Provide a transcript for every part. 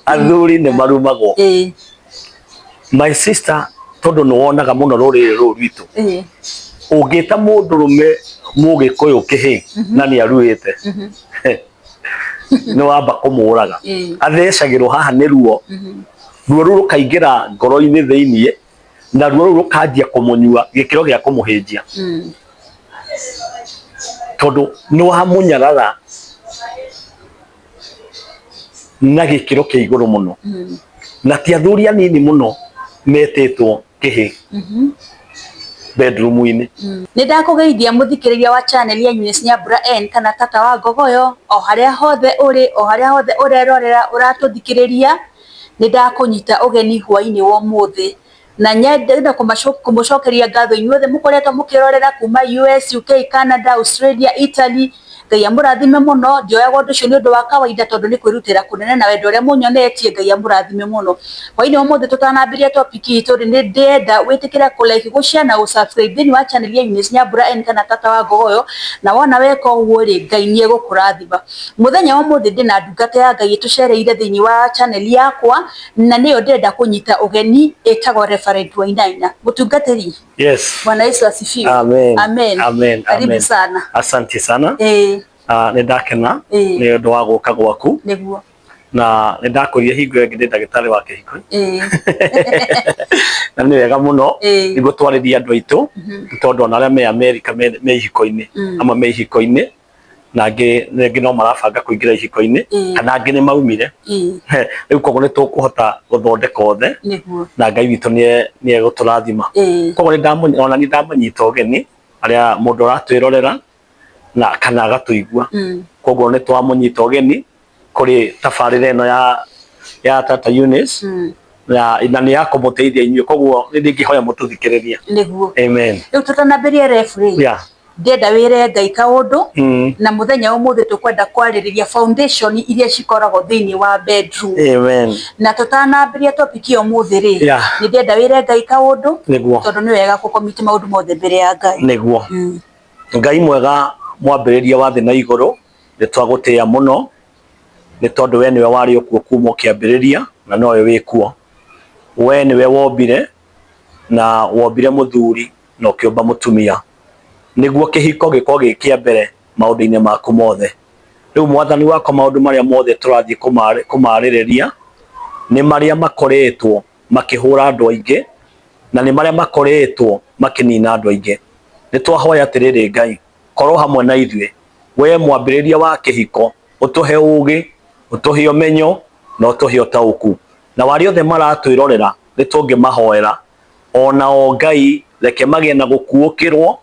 Athuri nĩ marumagwo. My sister, tondũ nĩ wonaga mũno rũrĩrĩ rũrũ rwitũ, ũngĩta mũndũrũme mũgĩkũyũ kĩhĩ na nĩ aruĩte, nĩ wamba kũmũraga. Athecagĩrwo haha nĩ ruo, ruo rũu rũkaingĩra ngoro-inĩ thĩiniĩ, na ruo rũu rũkanjia kũmũnyua gĩkĩro gĩa kũmũhĩnjia, tondũ nĩ wamũnyarara na gĩkĩro kĩa igũrũ mũno. Na ti athuri anini mũno metĩtwo kĩhĩ bedroom-inĩ. Nĩ ndakũgeithia mũthikĩrĩria wa channel ya Eunice Nyambura N kana tata wa Ngogoyo, o harĩa hothe ũrĩ, o harĩa hothe ũrerorera ũratũthikĩrĩria, nĩ ndakũnyita ũgeni hwainĩ wa ũmũthĩ. Na nyende kũmũcokeria ngatho inyuothe mũkoretwo mũkĩrorera kuma US, UK, Canada, Australia, Italy. Ngai amũrathime mũno. Ndioyaga ũndũ ũcio nĩ ũndũ wa kawaida, tondũ nĩ kwĩrutĩra kũnene na wendo ũrĩa mũnyonetie. Ngai amũrathime mũno. Hwainĩ wa ũmũthĩ, tũtanambĩrĩria topic itũ rĩ, nĩ ndĩrenda wĩtĩkĩre kũ like, gũ share na gũ subscribe thĩinĩ wa channel ya Eunice Nyambura N kana tata wa Ngogoyo. Na wona weka ũguo rĩ, Ngai nĩ egũkũrathima. Mũthenya wa ũmũthĩ ndĩna ndungata ya Ngai ĩtũcereire thĩinĩ wa channel yakwa, na nĩyo ndĩrenda kũnyita ũgeni, ĩtagwo Reverend Wainaina. Mũtungatĩri. Yes. Bwana Yesu asifiwe. Amen. Amen. Amen. Karibu Amen. sana. Asante sana. Nĩ ndakena nĩ ũndũ wa gũka gwaku. Na nĩ ndakwĩrire hingo ĩyo ĩngĩ ndĩ ndagĩtarĩ wa kĩhiko. Na nĩ wega mũno nĩguo twarĩrie andũ aitũ, tondũ ona arĩa me Amerika me ihiko-inĩ, amwe me ihiko-inĩ na angĩ rĩngĩ no marabanga kũingĩra ihiko-inĩ, kana angĩ nĩ maumire. Rĩu koguo nĩ tũkũhota gũthondeka othe, na Ngai witũ nĩ egũtũrathima. Koguo ona nĩ ndamanyita ũgeni arĩa mũndũ ũratwĩrorera na kana agatũigua. Koguo nĩ twamũnyita ũgeni kũrĩ tabarĩra ĩno ya Tata Eunice, na nĩ ya kũmũteithia inyuĩ, koguo nĩ ndingĩhoya mũtũthikĩrĩrie. Amen. Rĩu tũtanambĩrĩria ref rĩ, ndĩrenda wĩre Ngai kaũndũ. Na mũthenya wa ũmũthĩ tũkwenda kwarĩrĩria foundation iria cikoragwo thĩinĩ wa bedroom. Amen. Na tũtanambĩrĩria topic ĩyo ũmũthĩ rĩ, nĩ ndĩrenda wĩre Ngai kaũndũ, tondũ nĩ wega gũcommit maũndũ mothe mbere ya Ngai. Nĩguo. Ngai mwega, mwambĩrĩria wa thĩ na igũrũ, nĩ twagũtĩĩa mũno nĩ tondũ we nĩwe warĩ okuo kuma ũkĩambĩrĩria na nowe wĩ kuo. We nĩwe wombire, na wombire mũthuri na ũkĩũmba mũtumia nĩguo kĩhiko gĩkorwo gĩ kĩa mbere maũndũ-inĩ maku mothe. Rĩu Mwathani wakwa, maũndũ marĩa mothe tũrathiĩ kũmarĩrĩria nĩ marĩa makoretwo makĩhũra andũ aingĩ na nĩ marĩa makoretwo makĩnina andũ aingĩ. Nĩ twahoya atĩrĩrĩ, Ngai, korwo hamwe na ithuĩ, we mwambĩrĩria wa kĩhiko, ũtũhe ũgĩ, ũtũhe ũmenyo na ũtũhe ũtaũku. Na arĩa othe maratwĩrorera nĩ tũngĩmahoera onao, Ngai, reke magĩe na gũkuũkĩrwo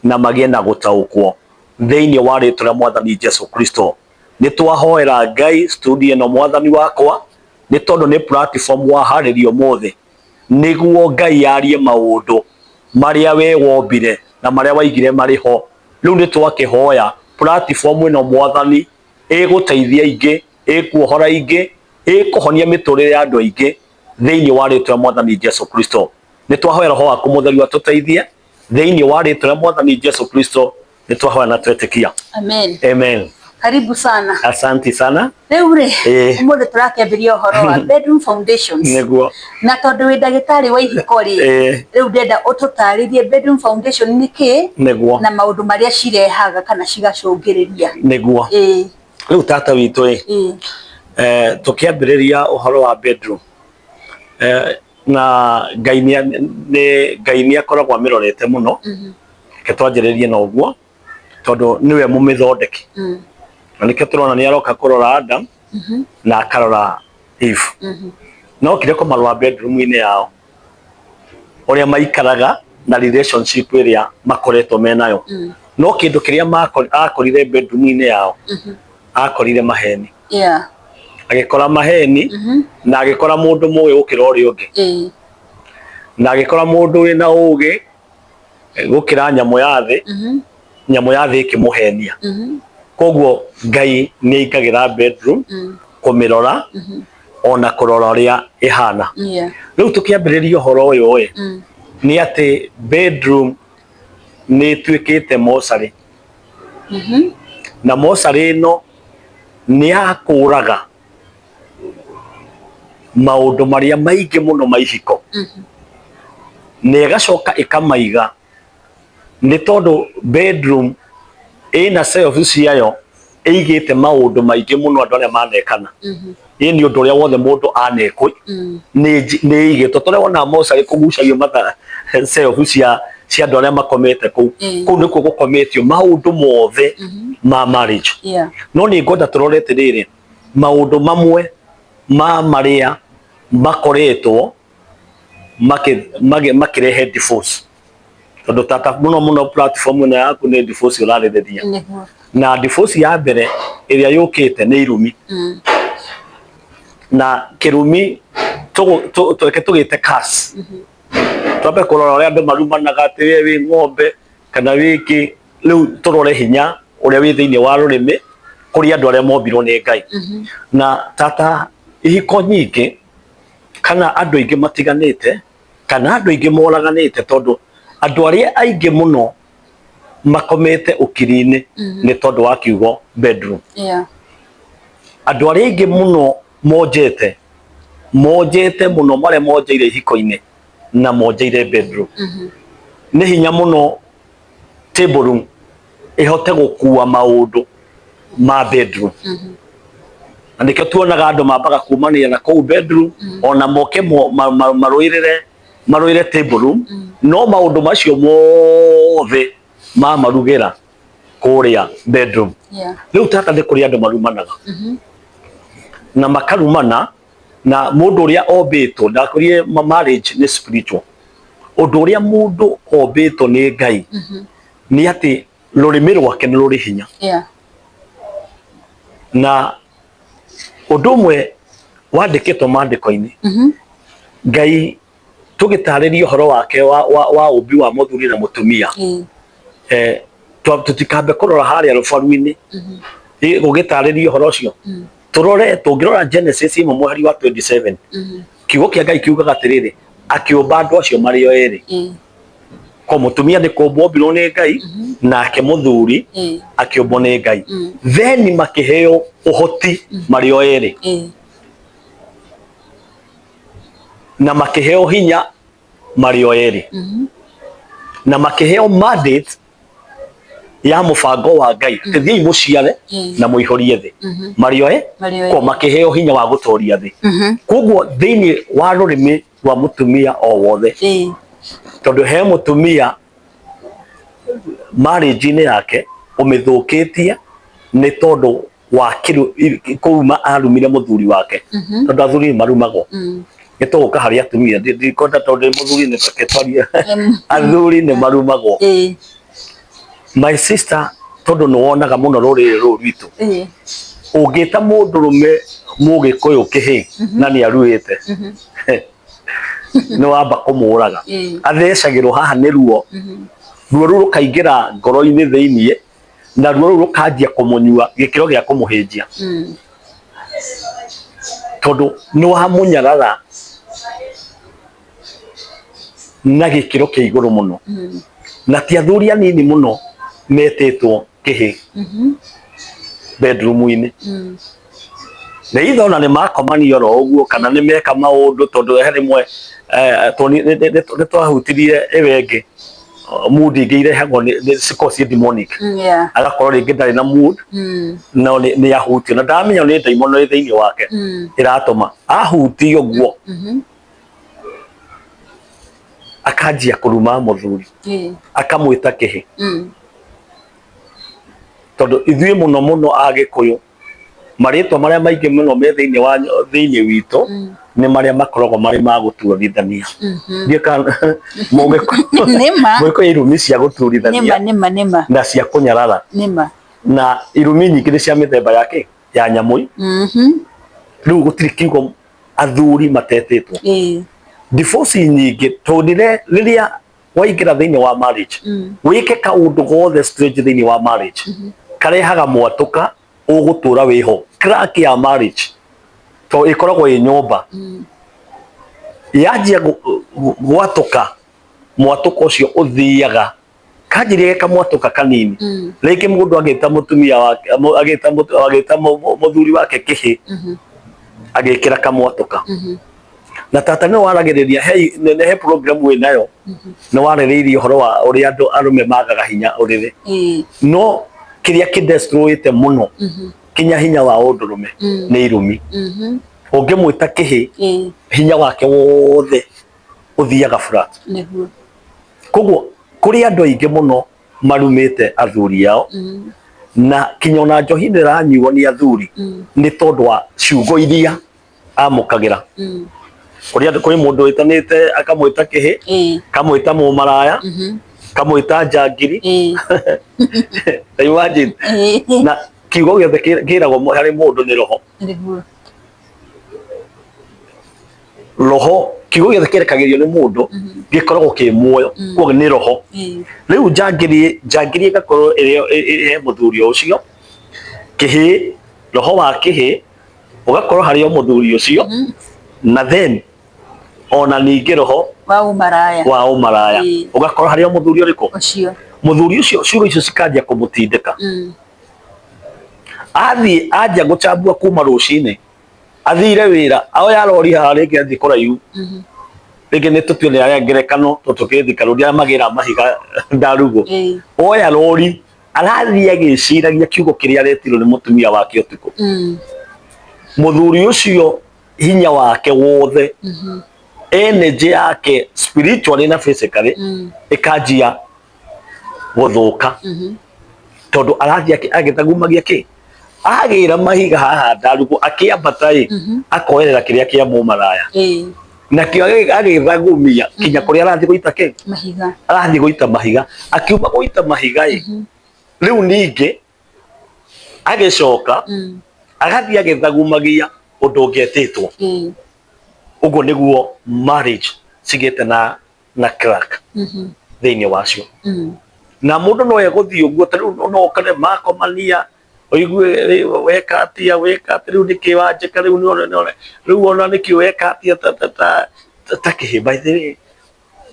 na magĩe na gũtaũkwo thĩinĩ wa rĩtwa rĩa Mwathani Jesu Kristo. Nĩ twahoera Ngai studio ĩno, Mwathani wakwa, nĩ tondũ nĩ platform waharĩria ũmũthĩ nĩguo Ngai arie maũndũ marĩa we wombire na marĩa waigire marĩ ho. Rĩu nĩ twakĩhoya platform ĩno, Mwathani, ĩgũteithia aingĩ, ĩkuohora aingĩ, ĩkũhonia mĩtũrĩre ya andũ aingĩ thĩinĩ wa rĩtwa rĩa Mwathani Jesu Kristo. Nĩ twahoya Roho waku Mũtheru atũteithie thĩinĩ wa rĩtwa rĩa Mwathani Jesu Kristo nĩ twahoya na twetĩkia. Amen. Amen. Karibu sana. Asante sana. Rĩu rĩ, ũmũthĩ tũrakĩambĩrĩria ũhoro wa bedroom foundations. Na tondũ wĩ ndagĩtarĩ wa ihiko rĩ, rĩu ndĩrenda ũtũtarĩrie bedroom foundation nĩ kĩĩ, na maũndũ marĩa cirehaga kana cigacũngĩrĩria. Rĩu tata witũ rĩ, tũkĩambĩrĩria ũhoro wa bedroom, na Ngai nĩ akoragwo amĩrorete mũno. Reke twanjĩrĩrie na ũguo, tondũ nĩwe mũmĩthondeki, na nĩkĩo tũrona nĩ aroka kũrora Adam na akarora Eve. No okire kũmarora bedroom-inĩ yao, ũrĩa maikaraga na relationship ĩrĩa makoretwo menayo. No kĩndũ kĩrĩa akorire bedroom-inĩ yao, akorire maheni. Agĩkora maheni, na agĩkora mũndũ mũgĩ gũkĩra ũrĩa ũngĩ, na agĩkora mũndũ wĩna ũgĩ gũkĩra nyamũ ya thĩ. Nyamũ ya thĩ ĩkĩmũhenia. Koguo Ngai nĩ aingagĩra bedroom kũmĩrora, ona kũrora ũrĩa ĩhana. Rĩu tũkĩambĩrĩria ũhoro ũyũ ĩ, nĩ atĩ bedroom nĩ ĩtuĩkĩte mocarĩ, na mocarĩ ĩno nĩ ya kũraga. Maũndũ marĩa maingĩ mũno ma ihiko na ĩgacoka ĩkamaiga nĩ tondũ bedroom ĩna shelf ciayo ĩigĩte maũndũ maingĩ mũno andũ arĩa manekana. Ĩ nĩ ũndũ ũrĩa wothe mũndũ anekwo nĩ ĩigĩtwo tũrĩa wonaga mocarĩ kũgucagio matha shelf cia andũ arĩa makomete kũu. Kũu nĩkuo gũkometio maũndũ mothe ma marriage. No nĩ ngwenda tũrore atĩrĩrĩ, maũndũ mamwe ma marĩa makoretwo makĩrehe divorce, tondũ tata mũno mũno platform ĩno yaku nĩ divorce ũrarĩrĩria. Nĩguo. Na divorce ya mbere ĩrĩa yũkĩte nĩ irumi. Na kĩrumi reke tũgĩte curse. Twambe kũrora ũrĩa andũ marumanaga atĩ we wĩ ng'ombe kana wĩ kĩ. Rĩu tũrore hinya ũrĩa wĩ thĩinĩ wa rũrĩmĩ kũrĩ andũ arĩa mombirwo nĩ Ngai. Na tata ihiko nyingĩ kana andũ aingĩ matiganĩte kana andũ aingĩ moraganĩte, tondũ andũ arĩa aingĩ mũno makomete ũkiri-inĩ nĩ tondũ wa kiugo bedroom. Andũ arĩa aingĩ mũno monjete monjete mũno marĩa monjeire ihiko-inĩ na monjeire bedroom. Nĩ hinya mũno table room ĩhote gũkua maũndũ ma bedroom. Na nĩkĩo tuonaga andũ mambaga kumania na kũu bedroom ona moke marũĩrĩre table room, no maũndũ macio mothe mamarugĩra kũrĩa bedroom. Rĩu tata nĩ kũrĩ andũ marumanaga na makarumana na mũndũ ũrĩa ombĩtwo ndakwĩrire marriage nĩ spiritual. Ũndũ ũrĩa mũndũ ombĩtwo nĩ Ngai nĩ atĩ rũrĩmĩ rwake nĩ rũrĩ hinya. Na ũndũ ũmwe wandĩkĩtwo maandĩko-inĩ, Ngai tũgĩtarĩria ũhoro wake wa ũmbi wa mũthuri na mũtumia, tũtikambe kũrora harĩa rũbaru-inĩ gũgĩtarĩria ũhoro ũcio, tũrore tũngĩrora Genesis 1 mũhari wa 27, kiugo kĩa Ngai kiugaga atĩrĩrĩ, akĩũmba andũ acio marĩ o erĩ. Ko mũtumia nĩ kũmbwo ombirwo nĩ Ngai, nake mũthuri akĩũmbwo nĩ Ngai, then makĩheo ũhoti marĩ o erĩ na makĩheo hinya marĩ o erĩ na makĩheo mandate ya mũbango wa Ngai atĩ thiĩi mũciare na mũihũrie thĩ marĩ o Marĩ o ko erĩ. Makĩheo hinya wa gũtoria thĩ. Koguo thĩinĩ wa rũrĩmĩ rwa mũtumia o wothe, tondũ he mũtumia marriage-inĩ yake ũmĩthũkĩtie nĩ tondũ wa kũruma arumire mũthuri wake, tondũ athuri nĩ marumagwo. Nĩ tũgũka harĩ atumia, ndikwenda tondũ ndĩ mũthuri nĩ reke twarie. Athuri nĩ marumagwo. My sister, tondũ nĩ wonaga mũno rũrĩrĩ rũrũ rwitũ, ũngĩta mũndũrũme mũgĩkũyũ kĩhĩ na nĩ aruĩte, nĩ wamba kũmũraga. Athecagĩrwo haha nĩ ruo, ruo rũu rũkaingĩra ngoro-inĩ thĩiniĩ na ruo rũu rũkanjia kũmũnyua gĩkĩro gĩa kũmũhĩnjia, tondũ nĩ wamũnyarara na gĩkĩro kĩa igũrũ mũno. Na ti athuri anini mũno metĩtwo kĩhĩ bedroom-inĩ, na ithe ona nĩ makomania oro ũguo kana nĩ meka maũndũ, tondũ he rĩmwe nĩ twahutirie ĩyo ĩngĩ, mood ingĩ irehagwo nĩ cikoragwo ciĩ demonic. Agakorwo rĩngĩ ndarĩ na mood, no nĩ ahutio na ndamenya nĩ ndaimono ĩ thĩinĩ wake ĩratũma ahutio ũguo akanjia kũruma mũthuri, akamwĩta kĩhĩ, tondũ ithuĩ mũno mũno Agĩkũyũ marĩtwa marĩa maingĩ mũno me thĩinĩ wa thĩinĩ witũ nĩ marĩa makoragwo marĩ ma gũturithania. Ndiũĩ kana Mũgĩkũyũ Nĩma. Mũgĩkũyũ irumi cia gũturithania Nĩma, nĩma, nĩma. na cia kũnyarara. Nĩma. Na irumi nyingĩ nĩ cia mĩthemba ya kĩ ya nyamũ. Rĩu gũtirĩ kiugo athuri matetĩtwo. Divorce nyingĩ tondũ rĩrĩa waingĩra thĩinĩ wa marriage, wĩke kaũndũ gothe strange thĩinĩ wa marriage karehaga mwatũka ũgũtũra wĩho crack ya marriage, to ĩkoragwo ĩ nyũmba yanjia gwatũka, mwatũka ũcio ũthiaga kanjirie kamwatũka kanini. Rĩngĩ mũndũ agĩta mũtumia wake, agĩta mũthuri wake kĩhĩ. Agĩkĩra kamwatũka. Na tata nĩ waragĩrĩria he nĩ he program wĩ nayo, nĩ warĩrĩirie ũhoro wa ũrĩa andũ arũme magaga hinya ũrĩrĩ. No kĩrĩa kĩdestroyĩte mũno kinya hinya wa ũndũrũme nĩ irumi. Ũngĩmwĩta kĩhĩ, hinya wake wothe ũthiaga flat. Koguo kũrĩ andũ aingĩ mũno marumĩte athuri ao, na kinya ona njohi nĩ ĩranyuo nĩ athuri nĩ tondũ wa ciugo iria amũkagĩra. Kũrĩ andũ, kũrĩ mũndũ wĩtanĩte akamwĩta kĩhĩ, kamwĩta mũmaraya, kamwĩta njangiri. Imagine. Na kiugo gĩothe kĩragwo harĩ mũndũ nĩ roho. Roho, kiugo gĩothe kĩrekagĩrio nĩ mũndũ gĩkoragwo kĩ muoyo, koguo nĩ roho. Rĩu njangiri, njangiri ĩgakorwo ĩrĩ he mũthuri o ũcio, kĩhĩ, roho wa kĩhĩ ũgakorwo harĩ o mũthuri ũcio, na then ona ningĩ roho wa ũmaraya, wa ũmaraya ũgakorwo harĩ o mũthuri ũrĩkũ? Ũcio. Mũthuri ũcio ciugo icio cikanjia kũmũtindĩka. Athiĩ anjia gũchambua kuma rũcinĩ, athire wĩra, oya rori haha rĩngĩ athiĩ kũraihu, rĩngĩ nĩ tũtue nĩ arĩa ngerekano tondũ tũkĩrĩ Thika Road arĩa magĩra mahiga ndarugũ. Oya rori arathiĩ agĩciragia kiugo kĩrĩa aretirwo nĩ mũtumia wake ũtukũ. Mũthuri ũcio hinya wake wothe, energy yake spiritually na physically ĩkanjia gũthũka, tondũ arathiĩ agĩthagumagia kĩ agĩra mahiga haha ndarugũ, akĩambata ĩ akoerera kĩrĩa kĩa mũmaraya, nakĩo agĩthagumia kinya kũrĩa arathiĩ gũita kĩ? Mahiga. Arathiĩ gũita mahiga. Akiuma gũita mahiga ĩ, rĩu ningĩ agĩcoka agathiĩ agĩthagumagia ũndũ ũngĩetĩtwo. Ũguo nĩguo marriage cigĩte na crack thĩinĩ wacio. Na mũndũ no egũthiĩ ũguo, ta rĩu no ũkore makomania, ũigue rĩu weka atĩa, weka atĩa, rĩu nĩkĩ wanjĩka, rĩu nĩ rĩu ona nĩkĩ weka atĩa, ta kĩhĩ. By the way,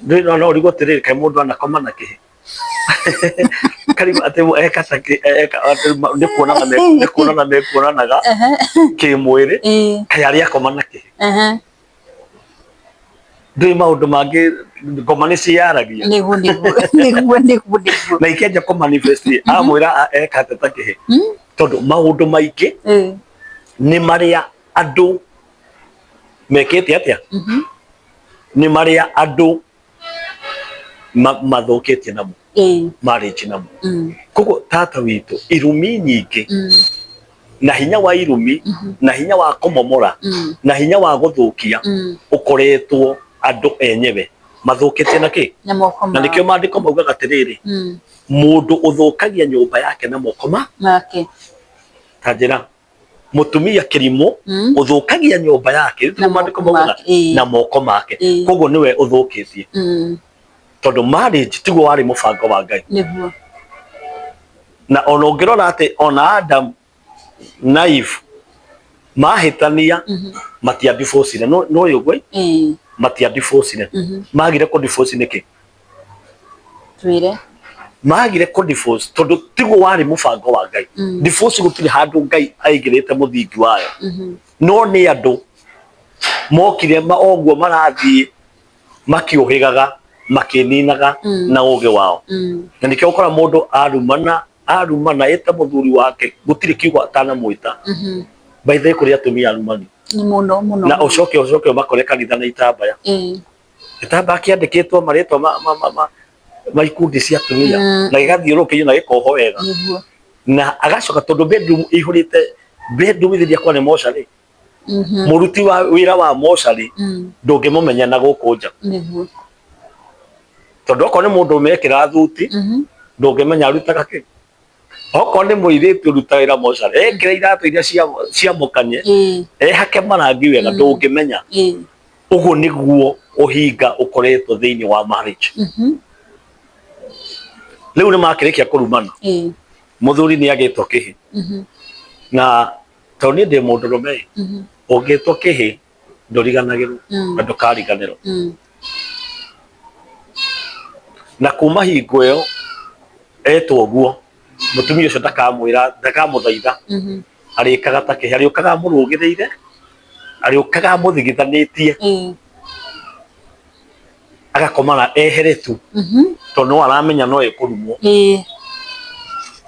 rĩu no ũrigwo atĩrĩrĩ, kaĩ mũndũ anakoma na kĩhĩ? Karigwo atĩ eka ta eka atĩ nĩ kuonana mekuonanaga kĩmwĩrĩ, kaĩ arĩa akoma na kĩhĩ? Ndũĩ maũndũ mangĩ, ngoma nĩ ciĩyaragia. Nĩguo, nĩguo, nĩguo, nĩguo, nĩguo. Na ikĩanjia kũ manifest amwĩra eka atĩa ta kĩhĩ, tondũ maũndũ maingĩ nĩ marĩa andũ mekĩte atĩa, nĩ marĩa andũ mathũkĩtie namo marriage namo. Koguo tata witũ, irumi nyingĩ na hinya wa irumi na hinya wa kũmomora na hinya wa gũthũkia ũkoretwo andũ enyewe mathũkĩtie na kĩ? Na moko. Na nĩkĩo mao. Maandĩko maugaga atĩrĩrĩ, mũndũ ũthũkagia nyũmba yake na moko ma make. Ta njĩra, mũtumia kĩrimũ ũthũkagia nyũmba yake na nĩguo maandĩko moko maugaga make, na moko make. Koguo nĩwe ũthũkĩtie, tondũ marriage tiguo warĩ mũbango wa Ngai. Na ona ũngĩrora atĩ ona Adam na Eve mahĩtania, matiadivorcire. No ũguo matiadivorcire. Magire kũdivorce nĩkĩ? Twĩre. Magire kũdivorce tondũ tiguo warĩ mũbango wa Ngai. Divorce gũtirĩ handũ Ngai aigĩrĩte mũthingi wayo, no nĩ andũ mokire oguo marathiĩ makĩũhĩgaga, makĩninaga na ũgĩ wao. Na nĩkĩo ũkora mũndũ arumana, arumana ĩta mũthuri wake, gũtirĩ kiugo atanamwĩta. By the way, kũrĩ atumia arumani. Nĩ mũno mũno. Na ũcoke ũmakore kanitha na itambaya, gĩtambaya kĩandĩkĩtwo marĩtwa ma ikundi cia atumia, na gĩgathiũrũrũkĩrio na gĩkohwo wega. Na agacoka, tondũ bedroom ĩihũrĩte, bedroom ithĩria kwa nĩ mocarĩ, mũruti wa wĩra wa mocarĩ ndũngĩmũmenya na gũkũ nja, tondũ okorwo nĩ mũndũ mekĩra thuti, ndũngĩmenya arutaga kĩ. Okorwo nĩ mũirĩtu ũruta wĩra mocarĩ, ekĩra iratũ iria cia mũkanye, ehake marangi wega, ndũngĩmenya. Ũguo nĩguo ũhinga ũkoretwo thĩinĩ wa marriage. Rĩu nĩ makĩrĩkia kũrumana, mũthuri nĩ agĩtwo kĩhĩ, na tondũ niĩ ndĩ mũndũrũme ĩ, ũngĩtwo kĩhĩ ndũriganagĩrwo na ndũkariganĩrwo. Na kuma hingo ĩyo etwo ũguo, mũtumia ũcio ndakamwĩra, ndakamũthaitha, arĩkaga ta kĩhĩ, arĩũkaga amũrũgĩrĩire. Arĩũkaga amũthigithanĩtie, agakoma na ehere tu, tondũ no aramenya no ekũrumwo.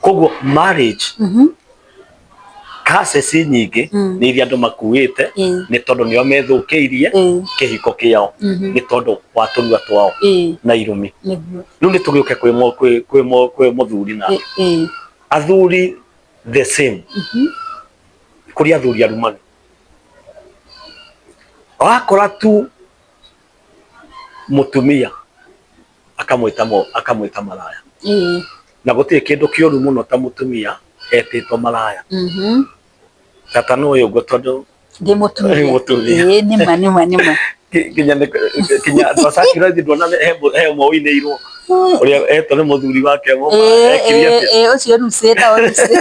Koguo marriage curses nyingĩ nĩ iria andũ makuĩte, nĩ tondũ nĩo methũkĩirie kĩhiko kĩao nĩ tondũ wa tũnua twao na irumi. Rĩu nĩ tũgĩũke kwĩ mũthuri na athuri the same. Kũrĩ athuri arumani, wakora tu mũtumia akamwĩta maraya, na gũtirĩ kĩndũ kĩũru mũno ta mũtumia etĩtwo maraya. Tata no ũyũ ũguo tondũ Ndĩ mũtumia. Ndĩ mũtumia. Ĩĩ, nĩma nĩma nĩma. Kinya andũ a Shakira ndona he ũmwe ũinĩirwo ũrĩa etwo nĩ mũthuri wake ekire atĩa? Ĩĩ, ũcio Lucy, etagwo Lucy.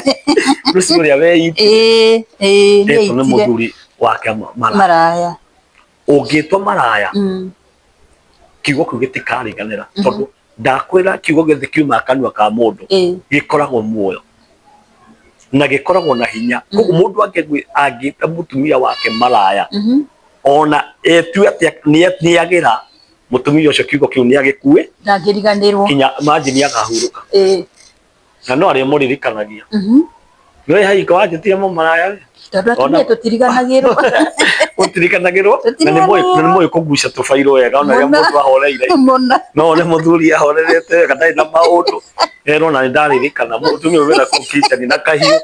Lucy ũrĩa weitire. Ĩĩ, ĩĩ, nĩ Etwo nĩ eitire. mũthuri wake maraya. Maraya. Ũngĩtwo maraya, kiugo kĩu gĩtikariganĩra, tondũ ndakwĩra kiugo gĩothe kiumaga kanua ka mũndũ gĩkoragwo muoyo na gĩkoragwo na hinya. Koguo mũndũ angĩta mũtumia wake maraya, ona etue atĩa nĩagĩra mũtumia ũcio kiugo kĩu nĩagĩkue, Ndangĩriganĩrwo. Kinya imagine akahurũka, na no arĩmũririkanagia. No haiko wanjĩtire mũmaraya rĩ. Tondũ atumia tũtiriganagĩrwo. Ũtirikanagĩrwo na nĩ mũĩ kũgucia tũbairũ wega ona rĩrĩa Mũno. mũndũ ahoreire. Mũno. No one mũthuri ahorerete wega, ndarĩ na maũndũ, erwo na nĩ ndaririkana mũtumia ũyũ wĩna kũu kitchen na kahiũ,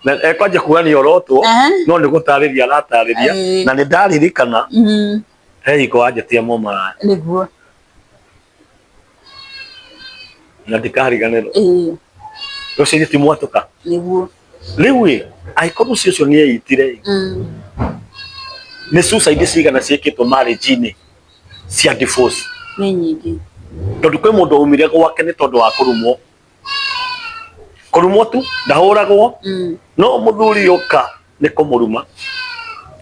na ekwanja kuga nĩ orotwo, no nĩ gũtarĩria aratarĩria, na nĩ ndaririkana he hingo wanjĩtire mũmaraya. Na ndikariganĩrwo. Rũciinĩ ti mwatũka. Rĩu ĩ, angĩkorwo ũcio ũcio nĩ eitire ĩ, nĩ suicide cigana ciĩkĩtwo marriage-inĩ cia divorce? Nĩ nyingĩ. Tondũ kwĩ mũndũ waumire gwake nĩ tondũ wa kũrumwo, kũrumwo tu, ndahũragwo, no mũthuri ũka nĩ kũmũruma,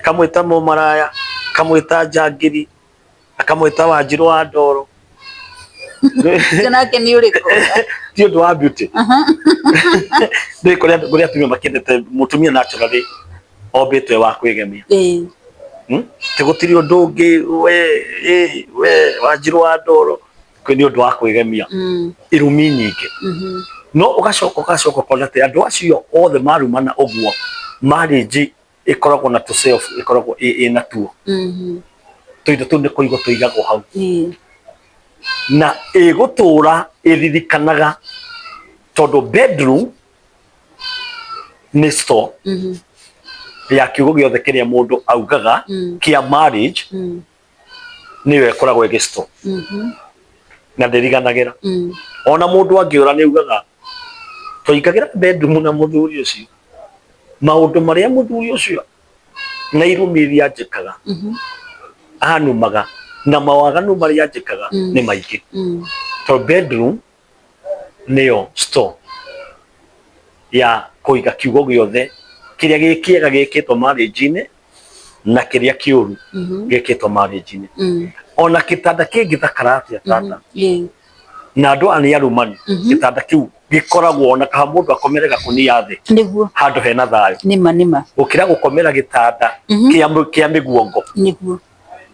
kamwĩta mũmaraya, kamwĩta njangiri, akamwĩta Wanjirũ wa ndoro. Ũcio nake nĩ ũrĩkũ? Ti ũndũ wa beauty. Nĩ kũrĩ atumia makĩendete mũtumia naturally ombĩtwo wa kwĩgemia. Ti gũtirĩ ũndũ ũngĩ we ĩ, we Wanjirũ wa ndoro nĩ ũndũ wa kwĩgemia. Irumi nyingĩ. No ũgacoka ũkona atĩ andũ acio othe marumana ũguo, marriage ĩkoragwo na tũ shelf, ĩkoragwo ĩna tuo tũindo tũu nĩ kũigwo tũigagwo hau, na ĩgũtũra ĩririkanaga, tondũ bedroom nĩ store ya kiugo gĩothe kĩrĩa mũndũ augaga kĩa marriage, nĩyo ĩkoragwo ĩgĩ store na ndĩriganagĩra. Ona mũndũ angĩũra nĩ augaga twaingagĩra bedroom na mũthuri ũcio, maũndũ marĩa mũthuri ũcio na irumi iria anjĩkaga, anumaga, na mawaganu marĩa anjĩkaga nĩ maingĩ, tondũ bedroom nĩyo store ya kũiga kiugo gĩothe kĩrĩa gĩ kĩega gĩkĩtwo marriage-inĩ na kĩrĩa kĩũru gĩkĩtwo marriage-inĩ. Ona kĩtanda kĩngĩthakara atĩa, tata, na andũ aya nĩ arumani, gĩtanda kĩu gĩkoragwo ona kaha mũndũ akomere gakũnia thĩ, handũ hena thayũ, Nĩma nĩma. Gũkĩra gũkomera gĩtanda kĩa mĩguongo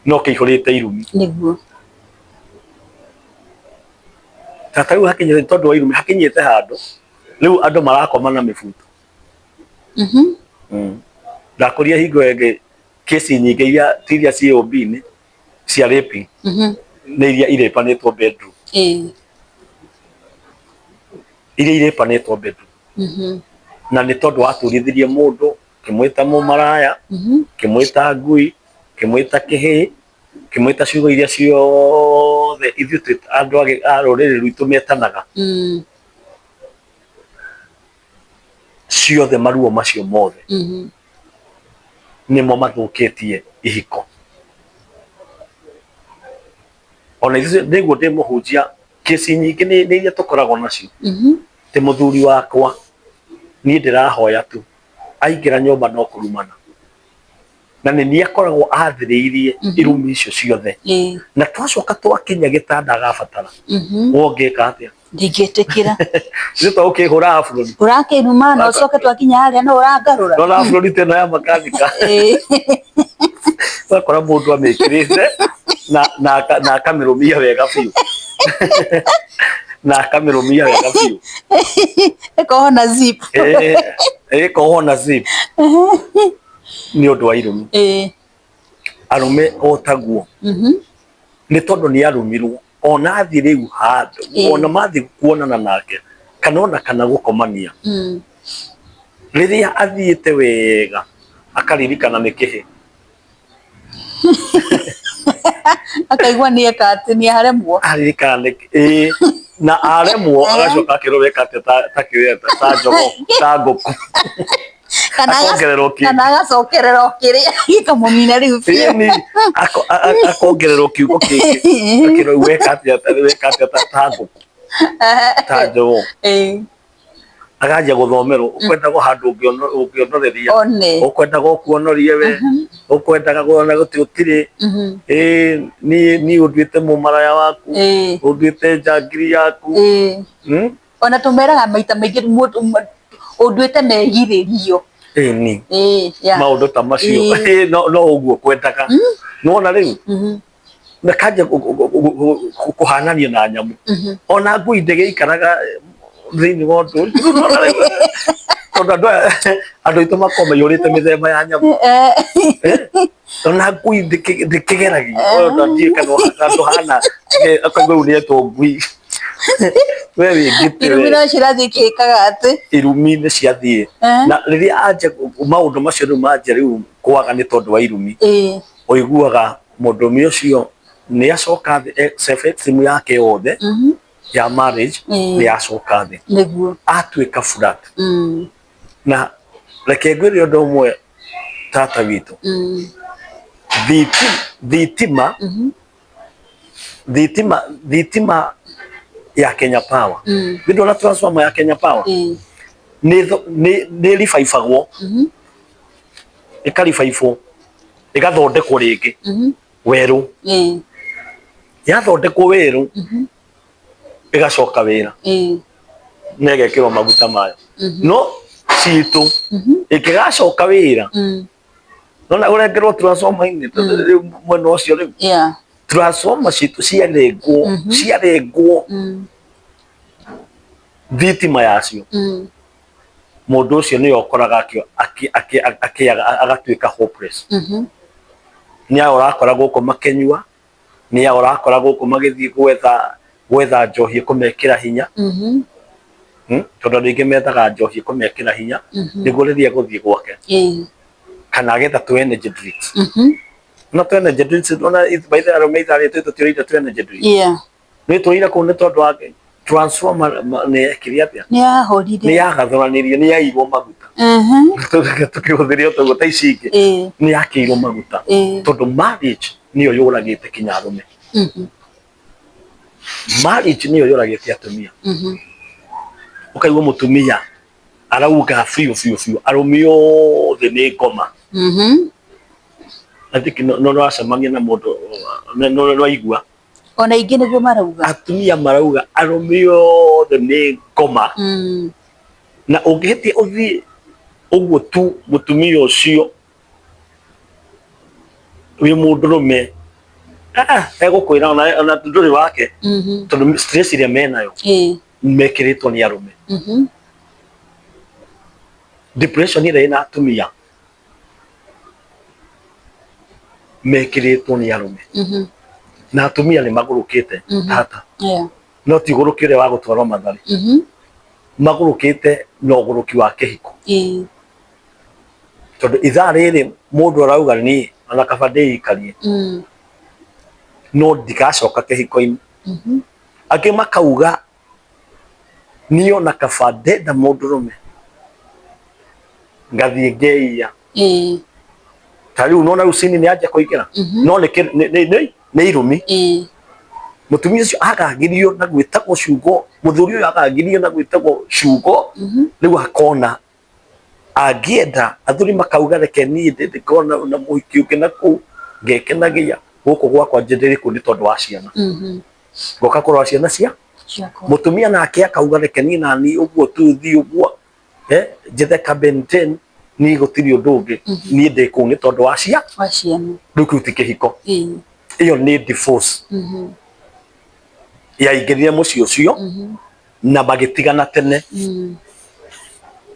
no kĩihũrĩte irumi. Tata, rĩu hakinyĩte, tondũ wa irumi, hakinyĩte handũ rĩu andũ marakoma na mĩbuto. Ndakũria hingo ĩngĩ kesi nyingĩ iria ti iria ciĩ OB-inĩ cia raping, nĩ iria irĩpanĩtwo bedroom, iria irĩpanĩtwo bedroom, na nĩ tondũ waturithirie mũndũ, kĩmwĩta mũmaraya, kĩmwĩta ngui, kĩmwĩta kĩhĩĩ, kĩmwĩta ciugo iria ciothe ithuĩ twĩ andũ a rũrĩrĩ rwitũ metanaga, ciothe. Maruo macio mothe nĩmo mathũkĩtie ihiko. Ona ithuĩ nĩguo ndĩ mũhunjia, kesi nyingĩ nĩ iria tũkoragwo nacio, ti mũthuri wakwa, niĩ ndĩrahoya tu, aingĩra nyũmba no kũrumana, na nĩ niĩ akoragwo athĩrĩirie irumi icio ciothe, na twacoka twakinya gĩtanda agabatara, we ũngĩka atĩa? Ndingĩtĩkĩra. Nĩ ta ũkĩhũra abũrũri. Ũrakĩnuma na ũcoke twakinya harĩa no ũrangarũra. Nona abũrũri ta ĩno ya makanika. Ũgakora mũndũ amĩkĩrĩte na akamĩrũmia wega biũ, na akamĩrũmia wega biũ. Ĩkohwo na zip. Ĩkohwo na zip nĩ ũndũ wa irumi. Arũme o taguo, nĩ tondũ nĩ arumirwo, ona athiĩ rĩu handũ, ona mathiĩ kuonana nake kana ona kana gũkomania, rĩrĩa athiĩte wega akaririkana nĩ kĩhĩ. Akaigua nĩ eka atĩ nĩ aremwo. Aririkana nĩ ĩĩ, na aremwo agacoka akerwo weka atĩa ta kĩrĩa, ta jogoo, ta ngũkũ. Kana Akongererwo kĩngĩ. Kana agacokerera o kĩrĩa gĩkamũnina rĩu biũ. Ĩni, akongererwo kiugo kĩngĩ, akerwo weka atĩa, weka atĩa ta ngũkũ, ta jogoo. Akanjia gũthomerwo, ũkwendaga handũ ũngĩonoreria. One. Ũkwendaga ũkuonorie we, ũkwendaga kuona gũtirĩ, ĩĩ niĩ ũnduĩte mũmaraya waku, ũnduĩte njangiri yaku. Ona tũmeraga maita maingĩ ũnduĩte megirĩrio. Ĩni. Maũndũ ta macio no ũguo kwendaga. Nĩwona rĩu? Na kanjia kũhananio na nyamũ. Ona ngui ndĩgĩikaraga thĩinĩ wa ũndũ ũcio. Tondũ andũ aya, andũ aitũ makoragwo maiyũrĩte mĩthemba ya nyamũ. Ona ngui ndĩkĩgeragia. Ona ndiũĩ kana ndũhana, akaigua rĩu nĩetwo ngui. We wĩ ngĩtĩ Irumi we. no cirathiĩ ikĩkaga atĩ. Irumi nĩ ciathiĩ. Na rĩrĩa anjia maũndũ macio rĩu manjia rĩu kwaga nĩ tondũ wa irumi. Ũiguaga mũndũrũme ũcio nĩ acoka thĩ, self esteem yake yothe ya marriage nĩ yacoka thĩ. Nĩguo. Atuĩka flat. Na reke ngwĩre ũndũ ũmwe tata witũ. Thitima, thitima, thitima ya Kenya Power. Nĩ ndona transformer ya Kenya Power nĩ ribaibagwo, ĩkaribaibwo, ĩgathondekwo rĩngĩ werũ. Yathondekwo werũ ĩgacoka wĩra na ĩgekĩrwo maguta mayo. No citũ ĩngĩgacoka wĩra, nona ũrengerwo transformer-inĩ rĩu mwena ũcio rĩu, transformer citũ ciarengwo, ciarengwo thitima yacio, mũndũ ũcio nĩwe ũkoraga agatuĩka hopeless. Nĩ aya ũrakora gũkũ makĩnyua, nĩ aya ũrakora gũkũ magĩthiĩ gwetha njohi ĩkũmekĩra hinya, tondũ andũ aingĩ methaga njohi ĩkũmekĩra hinya nĩguo rĩrĩa egũthiĩ gwake, kana agetha tũ energy drinks. No tũ energy drinks, ona by the way arũme ithaa rĩrĩ tũtiũrĩire tũ energy drinks. Nĩ tũrĩire kũu nĩ tondũ wa transformer nĩ yekire atĩa? Nĩ yahorire. Nĩ yagathũranirio, nĩ yairwo maguta. Tũkĩhũthĩre ũguo ta ici ingĩ. Nĩ yakĩirwo maguta. Tondũ marriage nĩyo yũragĩte kinya arũme. Marriage nĩyo yũragĩte atumia. Ũkaigua mũtumia arauga biũ biũ biũ arũme othe nĩ ngoma. I think no nĩwacemania na mũndũ no nĩwaigua. Ona aingĩ nĩguo marauga. Atumia marauga arũme othe nĩ ngoma. Na ũngĩhĩtia ũthiĩ ũguo tu mũtumia ũcio wĩ mũndũrũme, egũkwĩra ona ndũrĩ wake, tondũ stress ĩrĩa menayo mekĩrĩtwo nĩ arũme. Depression ĩrĩa ĩna atumia mekĩrĩtwo nĩ arũme. Na atumia nĩ magũrũkĩte tata, no ti ũgũrũki ũrĩa wa gũtwarwo Mathare, magũrũkĩte na ũgũrũki wa kĩhiko, tondũ ithaa rĩrĩ mũndũ arauga niĩ ona kaba ndĩikarie no ndigacoka kĩhiko-inĩ. Angĩ makauga niĩ ona kaba ndenda mũndũrũme ngathiĩ ngeiya. Ta rĩu nona rĩu cini nĩ anjia kũingĩra, no nĩ irumi. Mũtumia ũcio agagirio na gwĩtagwo ciugo, mũthuri ũyũ agagirio na gwĩtagwo ciugo, rĩu akona angĩenda athuri makauga reke niĩ ndĩkorwo na mũhiki ũngĩ na kũu ngekenagia gũkũ gwakwa ndĩrĩ kũu nĩ tondũ wa ciana, ngoka kũrora ciana cia mũtumia, nake akauga reke niĩ nani ũguo tu thiĩ ũguo njethe ka Ben 10. Niĩ gũtirĩ ũndũ ũngĩ, niĩ ndĩ kũu nĩ tondũ wa cia Wa ciana. Rĩu kĩu ti kĩhiko. Ĩyo nĩ divorce. Yaingĩrire mũciĩ ũcio na magĩtigana tene.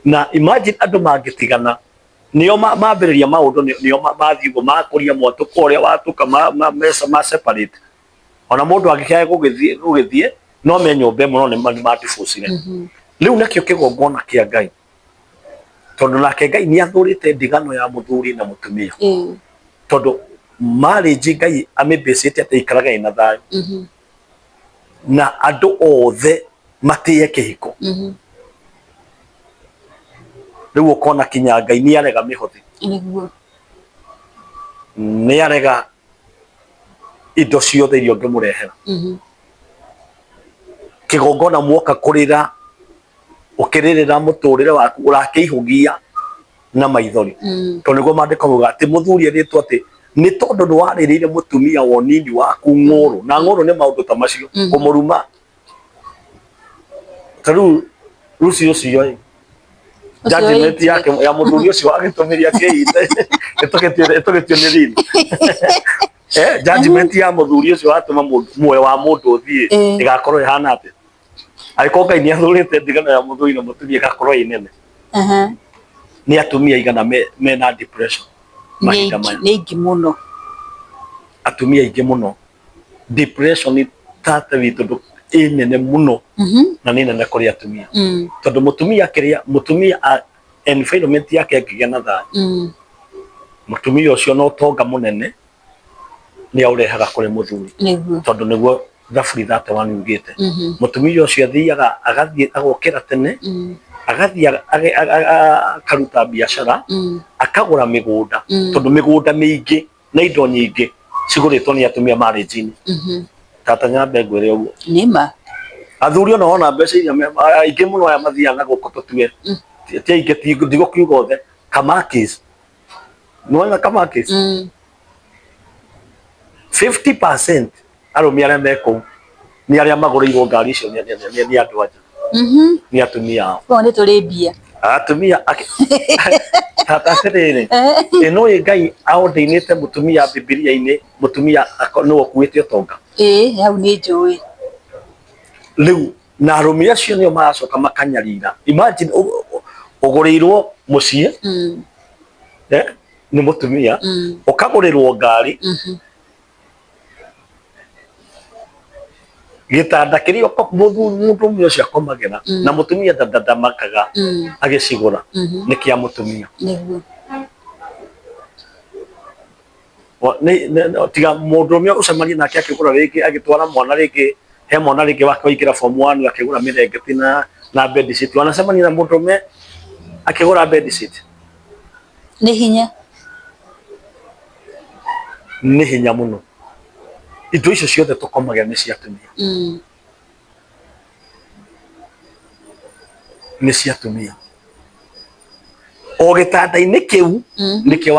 Na imagine andũ mangĩtigana nĩo mambĩrĩria maũndũ, nĩo mathiĩ ũguo makũria mwatũka ũrĩa watũka mesa ma separate. Ona mũndũ angĩkĩaga gũgĩthiĩ no me nyũmba ĩmwe, no nĩ ma divorce-ire. Rĩu nakĩo kĩgongona kĩa Ngai, tondũ nake Ngai nĩ athũrĩte ndigano ya mũthuri na mũtumia, tondũ marriage Ngai amĩbĩcĩte atĩ ikarage ĩna thayũ na andũ othe matĩye kĩhiko. Rĩu ũkona kinya Ngai nĩ arega mĩhothi, nĩ arega indo ciothe iria ũngĩmũrehera. Kĩgongona mwoka kũrĩra, ũkĩrĩrĩra mũtũrĩre waku, ũrakĩihũgia na maithori, tondũ nĩguo maandĩko mauga atĩ mũthuri erĩtwo atĩ nĩ tondũ nĩ warĩrĩire mũtumia wa ũnini waku ng'ũrũ, na ng'ũrũ nĩ maũndũ ta macio, kũmũruma. Ta rĩu Lucy ũcio ĩ, judgment yake ya mũthuri ũcio agĩtũmĩria kĩite ĩtũgĩtio nĩ riri, judgment ya mũthuri ũcio watũma muoyo wa mũndũ ũthiĩ ĩgakorwo ĩhana atĩa? Angĩkorwo Ngai nĩ athũrĩte ndigano ya mũthuri na mũtumia ĩgakorwo ĩ nene. Nĩ atumia aigana mena depression mahinda maya? Nĩ aingĩ mũno. Atumia aingĩ mũno. Depression tata witũ ĩ nene mũno, na nĩ nene kũrĩ atumia, tondũ mũtumia kĩrĩa mũtumia environment yake ĩngĩgĩa na thayũ, mũtumia ũcio na ũtonga mũnene nĩ aũrehaga kũrĩ mũthuri, tondũ nĩguo Thaburi 31 yugĩte. Mũtumia ũcio athiaga agathiĩ agokĩra tene, agathiĩ akaruta biacara, akagũra mĩgũnda, tondũ mĩgũnda mĩingĩ na indo nyingĩ cigũrĩtwo nĩ atumia marriage-inĩ. Tata, nyambe ngwĩre ũguo. Nĩma. Athuri ona wona mbeca iria aingĩ mũno aya mathiaga na gũkũ, tũtue ti aingĩ, ndigũkiuga othe, kamakis, nĩwona kamakis, 50% arũme arĩa me kũu nĩ arĩa magũrĩirwo ngari icio nĩ andũ anja, nĩ atumia ao. Koguo nĩ tũrĩ mbia. Atumia tata, atĩrĩrĩ, ĩno ĩ Ngai aordainĩte mũtumia Bibilia-inĩ, mũtumia nĩwe ũkuĩte ũtonga. Ĩĩ, hau nĩ njũĩ. Rĩu na arũme acio nĩo maracoka makanyarira. Imagine ũgũrĩirwo mũciĩ nĩ mũtumia, ũkagũrĩrwo ngari, gĩtanda kĩrĩa mũndũrũme ũcio akomagĩra na mũtumia ndandandamakaga agĩcigũra nĩ kĩa mũtumia. Tiga mũndũrũme ũcemanie nake akĩgũra rĩngĩ, agĩtwara mwana rĩngĩ, he mwana rĩngĩ wake waingĩra form 1 akĩgũra mĩrengeti na bed sheet. Wanacemania na mũndũrũme akĩgũra bed sheet? Nĩ hinya. Nĩ hinya mũno. Indo icio ciothe tũkomagĩra nĩ cia atumia, nĩ cia atumia. O gĩtanda-inĩ kĩu nĩkĩo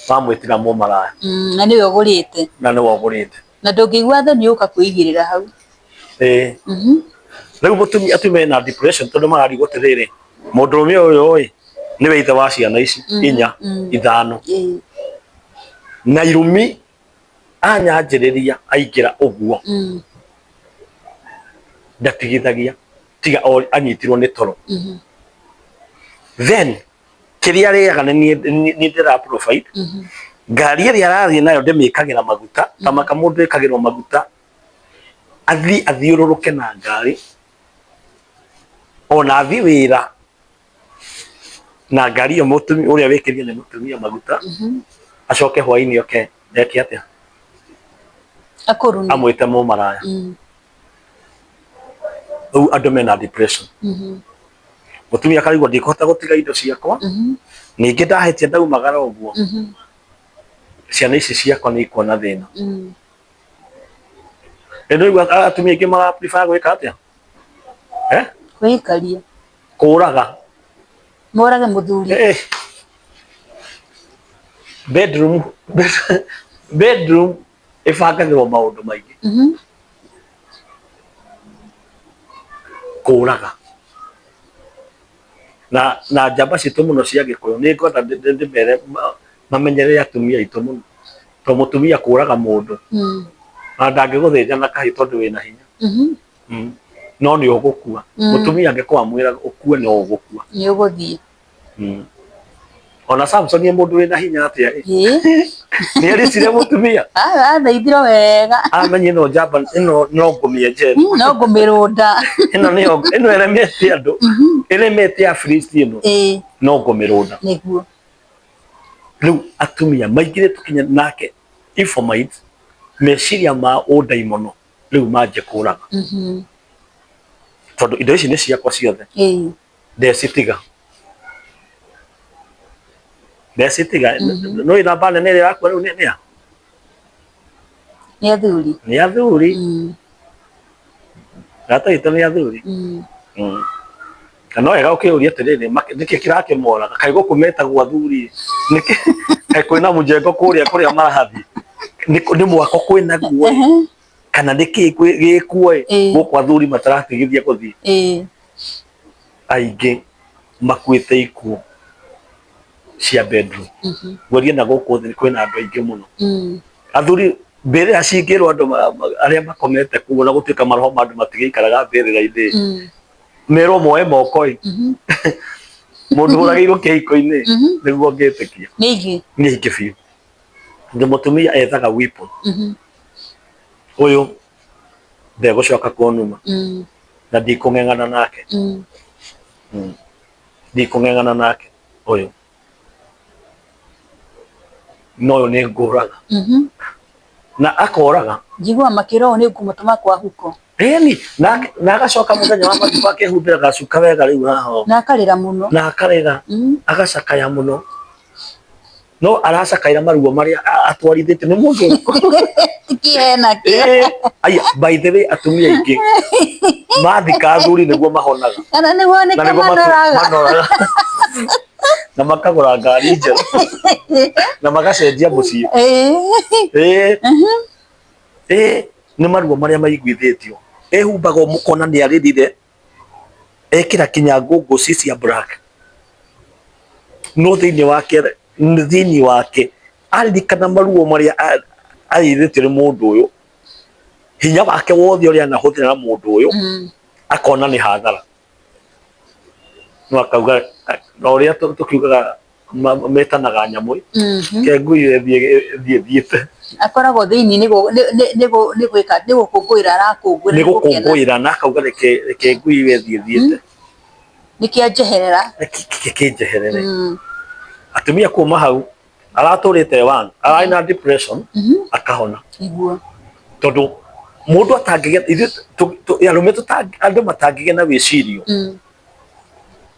wamwĩtĩra mũmaraya. Na nĩwe ũgũrĩte. Na nĩwe ũgũrĩte. Na ndũngĩigua thoni ũka kwĩigĩrĩra hau. Ĩĩ. Rĩu mũtumia, atumia mena depression tondũ mararigwo atĩrĩrĩ, mũndũrũme ũyũ ĩ nĩwe ithe wa ciana ici inya, ithano, na irumi anyanjĩrĩria aingĩra ũguo ndatigithagia tiga o anyitirwo nĩ toro. Then kĩrĩa arĩaga nĩ niĩ ndĩra provide. Ngari ĩrĩa arathiĩ nayo ndĩmĩkagĩra maguta ta maka mũndũ ĩkagĩrwo maguta athiĩ athiũrũrũke na ngari, ona athiĩ wĩra na ngari ĩyo, mũtumia ũrĩa wĩkĩrire nĩ mũtumia maguta, acoke hwainĩ oke eke atĩa? Akũrume. Amwĩte mũmaraya. Rĩu andũ mena depression. Mũtumia akarigwo, ndikũhota gũtiga indo ciakwa, ningĩ ndahĩtia ndaumagara ũguo, ciana ici ciakwa nĩ ikuona thĩna. Rĩu nĩũraigua atumia aingĩ mara prefer gwĩka atĩa? Eh? Kwĩikaria. Kũraga. Morage mũthuri. Eh. Bedroom, bedroom ĩbangagĩrwo maũndũ maingĩ. Kũraga. Na njamba citũ mũno cia Gĩkũyũ, nĩ ngwenda ndĩmere mamenyerere atumia aitũ mũno, tondũ mũtumia kũraga mũndũ na ndangĩgũthĩnja na kahiũ tondũ wĩna hinya. No nĩ ũgũkua. Mũtumia angĩkorwo amwĩra ũkue, no ũgũkua. Nĩ ũgũthiĩ. Ona Samson nĩ mũndũ wĩna hinya atĩa ĩ, nĩ ericire mũtumia. Athaithirwo wega. Amenye ĩno njamba ĩno no ngũmĩenje. No ngũmĩrũnda. Ĩno nĩyo ĩno ĩremete andũ, ĩremete Afilisti ĩno, no ngũmĩrũnda. Nĩguo. Rĩu atumia maingĩrĩtwo kinya nake Ephraimites, meciria ma ũndaimono rĩu manjie kũraga, tondũ indo ici nĩ ciakwa ciothe. Ndecitiga, ndecitiga. No namba nene ĩrĩa ĩrakua rĩu nĩ a? Nĩ athuri. Nĩ athuri. Rata itũ nĩ athuri. Na no wega ũkĩũria atĩrĩrĩ, nĩkĩ kĩrakĩmoraga? Kaĩ gũkũ metagwo athuri? Nĩkĩ kaĩ kwĩna mũjengo kũrĩa kũrĩa marathiĩ? Nĩ mwako kwĩna guo kana nĩkĩ gĩkuo ĩ gũkũ athuri mataratigithia gũthiĩ? Aingĩ makuĩte ikuũ cia bedroom. Ngwaria na gũkũ thĩ kwĩna andũ aingĩ mũno. Athuri mbĩrĩra cingĩrwo andũ arĩa makomete kũu, ona gũtuĩka maroho ma andũ matigĩikaraga mbĩrĩra-inĩ, merwo moe moko ĩ, mũndũ ũragĩirwo kĩhiko-inĩ nĩguo ngĩtĩkia. Nĩ aingĩ. Nĩ aingĩ biũ. Tondũ mũtumia ethaga weapon. Ũyũ ndegũcoka kũnuma na ndikũng'eng'ana nake. Ndikũng'eng'ana nake ũyũ. No ũyũ nĩ ngũraga. Na akoraga. Njiguaga makĩra ũũ, nĩ ngũmũtũma kwa huko. Ĩni, na agacoka mũthenya wa mathiko akehumbĩra gacuka wega rĩu haha ũũ. Na akarĩra mũno. Na akarĩra. Agacakaya mũno. No aracakaĩra maruo marĩa atwarithĩtio nĩ mũndũ ũrĩkũ? Ti kĩeha enakĩo. Ĩĩ, aya, by the way, atumia aingĩ mathika athuri nĩguo mahonaga. Kana nĩguo Na nĩkĩo nĩguo manoraga. manoraga. Na makagũra ngari njerũ. Na magacenjia mũciĩ. Ĩĩ. Ĩĩ, nĩ maruo marĩa maiguithĩtio. Ehumbaga mũkona nĩ arĩrire, ekĩra kinya ngũngũci cia black. No thĩinĩ wake aririkana maruo marĩa arĩrĩtio nĩ mũndũ ũyũ, hinya wake wothe ũrĩa anahũthĩra na mũndũ ũyũ, akona nĩ hathara. No akauga na ũrĩa tũkiugaga metanaga nyamũ, ke ngui ĩthiĩ ĩthiĩ ĩthiĩte. Akoragwo thĩinĩ nĩ gwĩka, nĩ gũkũngũĩra arakũngũĩra. Nĩ gũkũngũĩra na akauga reke ngui ĩyo ĩthiĩ ĩthiĩte. Nĩkĩo njeherera. Reke kĩnjeherere. Atumia kuma hau aratũrĩte one ararĩ na depression, akahona. Nĩguo. Tondũ mũndũ atangĩgĩa, ithuĩ arũme, andũ matangĩgĩa na wĩcirio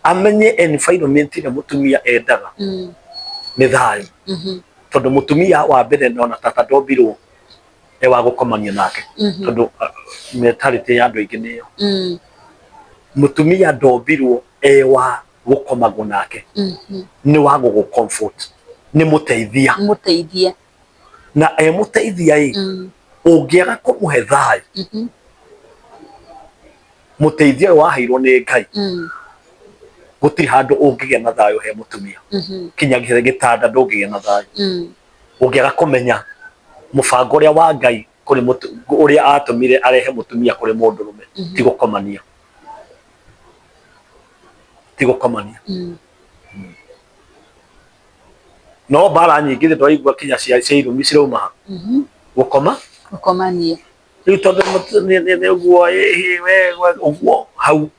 amenye environment ĩrĩa mũtumia endaga nĩ thayũ, tondũ mũtumia wa mbere ona tata ndombirwo e wa gũkomania nake, tondũ mentality ya andũ aingĩ nĩyo mũtumia ndombirwo e wa gũkomagwo nake, nĩ wa gũgũ comfort, nĩ mũteithia. Mũteithia. Na e mũteithia ĩ, ũngĩaga kũmũhe thayũ, mũteithia ũyũ waheirwo nĩ Ngai, gũtirĩ handũ ũngĩgĩa na thayũ he mũtumia. Kinya gĩtanda ndũngĩgĩa na thayũ ũngĩaga kũmenya mũbango ũrĩa wa Ngai kũrĩ ũrĩa atũmire arehe mũtumia kũrĩ mũndũrũme. Ti gũkomania, ti gũkomania. No mbara nyingĩ thĩ twaigua kinya cia irumi cirauma ha? Gũkoma. Gũkomania. Rĩu tondũ nĩ ũguo ĩhĩ we ũguo hau,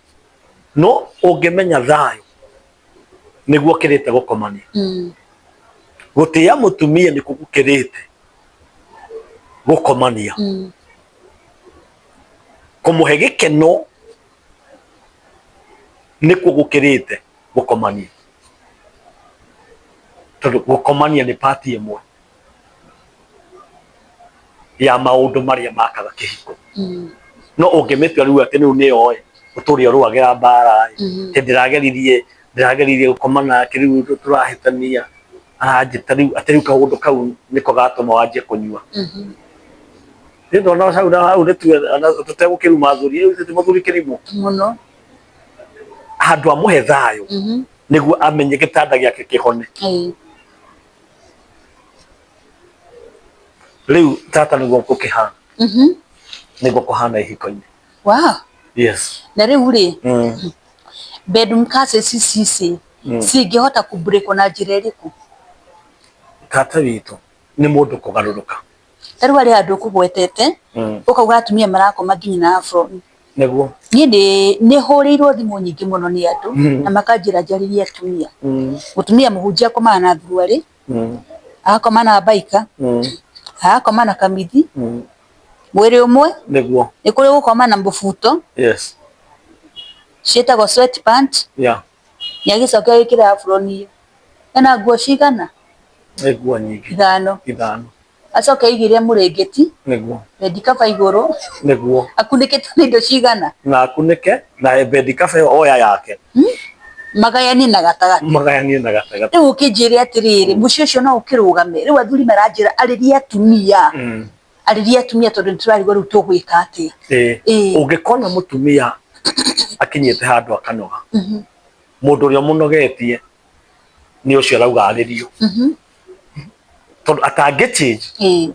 no ũngĩmenya thayũ nĩguo ũkĩrĩte gũkomania, gũtĩĩa mũtumia nĩkuo gũkĩrĩte gũkomania, kũmũhe gĩkeno nĩkuo gũkĩrĩte gũkomania, tondũ gũkomania nĩ part ĩmwe ya maũndũ marĩa makaga kĩhiko. No ũngĩmĩtua rĩu atĩ rĩu nĩyo ĩ ũtũre ũrũagĩra mbara ĩ, atĩ ndĩrageririe gũkoma nake, rĩu tũrahĩtania, aranjĩta rĩu atĩ rĩu kaũndũ kau nĩko gatũma wanjie kũnyua. Niĩ ndona hau na hau nĩtue tũtegũkĩruma athuri, rĩu ti mũthuri kĩrimũ mũno. Handũ amũhe thayũ. Nĩguo amenye gĩtanda gĩake kĩhone. Rĩu tata nĩguo gũkĩhana. Nĩguo kũhana ihiko-inĩ. Wow. Yes. Na rĩu rĩ, bedroom curses ici ici cingĩhota kũbreakwo na njĩra ĩrĩkũ? Tata witũ nĩ mũndũ kũgarũrũka. Ta rĩu harĩ handũ ũkũgwetete, ũkauga atumia marakoma nginya na apron. Nĩguo. Niĩ nĩ hũrĩirwo thimũ nyingĩ mũno nĩ andũ na makanjĩra njarĩrie atumia. Mũtumia mũhunjia akomaga na thuruarĩ, agakoma na mbaika, agakoma na kamithi, mwĩrĩ ũmwe. Nĩguo. Nĩ kũrĩ gũkoma na mũbuto. Yes. Ciĩtagwo sweat pant. Yeah. Nĩ agĩcoke agĩkĩra apron ĩyo. Ena nguo cigana? Nĩ nguo nyingĩ. Ithano. Ithano. Acoke aigĩrĩre mũrĩngĩti. Nĩguo. Bed cover igũrũ. Nĩguo. Akunĩkĩte na indo cigana? Na akunĩke na bed cover ĩyo oya yake. Magayanie na gatagatĩ. Magayanie na gatagatĩ. Rĩu ũkĩnjĩre atĩrĩrĩ, mũciĩ ũcio no ũkĩrũgame? Rĩu athuri maranjĩra arĩria atumia. Arĩria atumia tondũ nĩ tũrarigwo rĩu tũgwĩka atĩa. Ĩĩ. Ũngĩkona mũtumia akinyĩte handũ akanoga, mũndũ ũrĩa ũmũnogetie nĩ ũcio arauga arĩrio. Tondũ atangĩ change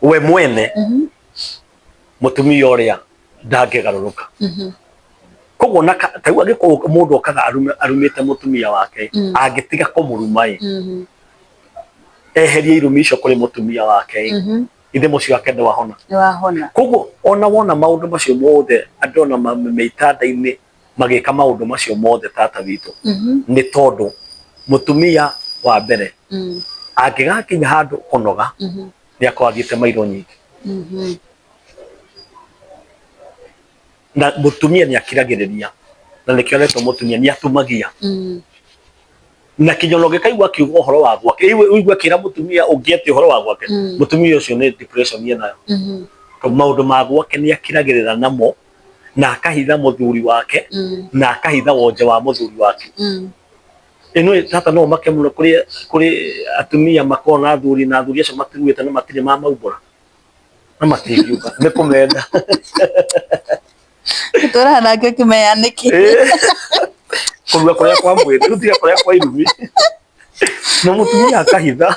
we mwene, mũtumia ũrĩa ndangĩgarũrũka. Koguo na ta rĩu angĩkorwo mũndũ okaga arumĩte mũtumia wake, angĩtiga kũmũruma ĩ, eherie irumi icio kũrĩ mũtumia wake ĩ, ithe mũciĩ wake ndwahona. Nĩwahona. Koguo ona wona maũndũ macio mothe andũ ona me itanda-inĩ magĩka maũndũ macio mothe tata witũ, nĩ tondũ mũtumia wa mbere angĩgakinya handũ kũnoga, nĩ akorwo athiĩte mairo nyingĩ. Na mũtumia nĩ akiragĩrĩria, na nĩkĩo aretwo mũtumia, nĩ atumagia. Na kinya ona ũngĩkaigua akiuga ũhoro wa gwake, ũigue akĩra mũtumia ũngĩ atĩ ũhoro wa gwake, mũtumia ũcio nĩ depression enayo. Tondũ maũndũ ma gwake nĩ akiragĩrĩra namo, na akahitha mũthuri wake, na akahitha wonje wa mũthuri wake. Ĩno tata no ũmake mũno kũrĩ atumia makoragwo na athuri, na athuri acio matiruĩte na matirĩ mamaumbũra na matingiuga nĩ kũmenda. Tũraha nake kĩmenya nĩkĩ. Kũrua kũrĩa kwa mwĩrĩ, rĩu tiga kũrĩa kwa irumi. Na mũtumia akahitha.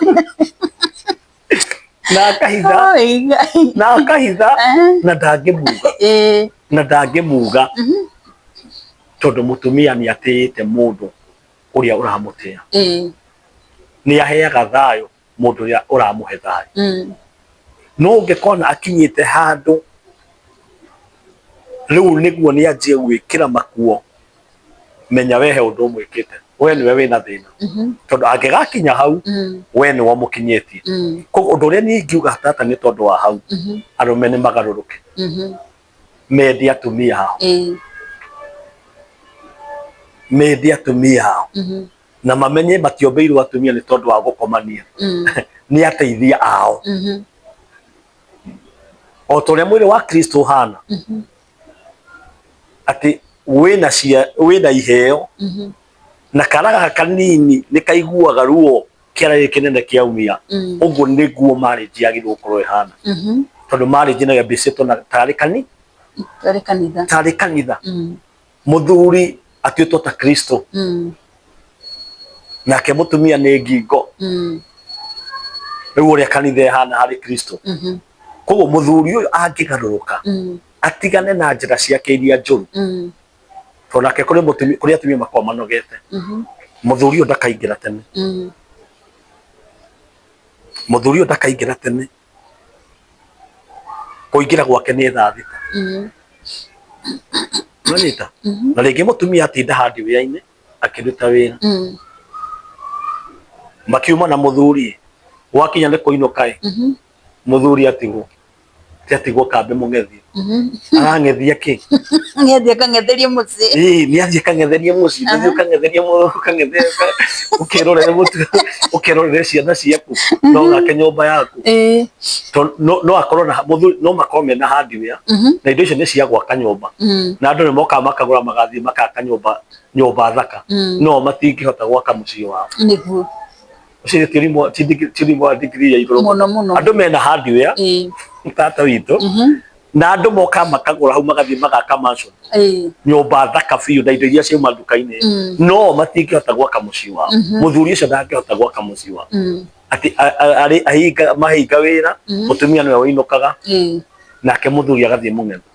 Na akahitha. Na akahitha na ndangĩmuga. Na ndangĩmuga. Tondũ mũtumia nĩ atĩĩte mũndũ ũrĩa ũramũtĩa. Nĩ aheaga thayũ mũndũ ũrĩa ũramũhe thayũ. No ũngĩkona akinyĩte handũ rĩu nĩguo nĩ anjie gwĩkĩra makuo, menya we he ũndũ ũmwĩkĩte, we nĩwe wĩna thĩna. Tondũ angĩgakinya hau, we nĩwe ũmũkinyĩtie. Koguo ũndũ ũrĩa niĩ ingiuga tata nĩ tondũ wa hau, arũme nĩ magarũrũke. Mende atumia ao. Mende atumia ao. Na mamenye matiombeirwo atumia nĩ tondũ wa gũkomania. Nĩ ateithia ao. O ta ũrĩa mwĩrĩ wa Kristo ũhana, atĩ wĩna cia wĩna iheo, na kara gaka kanini nĩ kaiguaga ruo kĩara gĩkĩ kĩnene kĩaumia. Ũguo nĩguo marriage yagĩrĩirwo gũkorwo ĩhana. Tondũ marriage nayo yambĩcĩtwo na tarĩ kani Tarĩ kanitha. Tarĩ kanitha. Mũthuri atuĩtwo ta Kristo, nake mũtumia nĩ ngingo. Rĩu ũrĩa kanitha ĩhana harĩ Kristo. Koguo mũthuri ũyũ angĩgarũrũka, atigane na njĩra ciake iria njũru, tondũ nake kũrĩ mũtumia, kũrĩ atumia makoragwo manogete, mũthuri ũyũ ndakaingĩra tene. Mũthuri ũyũ ndakaingĩra tene. Kũingĩra gwake nĩ thaa 6. Nĩwanyita? Na rĩngĩ mũtumia atinda handi wĩra-inĩ akĩruta wĩra. Makiuma na mũthuri, gwakinya nĩ kũinũka ĩ, mũthuri atigwo, ti atigwo kambĩ mũng'ethi. Arang'ethia kĩ? Nĩ athiĩ akang'etherie mũciĩ. Ĩĩ, nĩ athiĩ akang'etherie mũciĩ, ndũthiĩ ũkang'etherie ũkang'ethere ũkerorere mũtu, ũkerorere ciana ciaku, no wake nyũmba yaku. Tondũ no akorwo na mũthuri, no makorwo mena hardware, na indo icio nĩ cia gwaka nyũmba. Na andũ nĩ mokaga makagũra magathiĩ makaka nyũmba, nyũmba thaka. No matingĩhota gwaka mũciĩ wao. Nĩguo. Ũcio ti ũrimũ, ti ũrimũ wa degree ya igũrũ. Mũno mũno. Andũ mena hardware, tata witũ, Na andũ moka makagũra hau magathiĩ magaka mansion, nyũmba thaka biũ na indo iria ciauma nduka-inĩ, no matingĩhota gwaka mũciĩ wao. Mũthuri ũcio ndangĩhota gwaka mũciĩ wao, atĩ arĩ ahinga mahinga wĩra, mũtumia nĩwe ũinũkaga, nake mũthuri agathiĩ mũng'etho.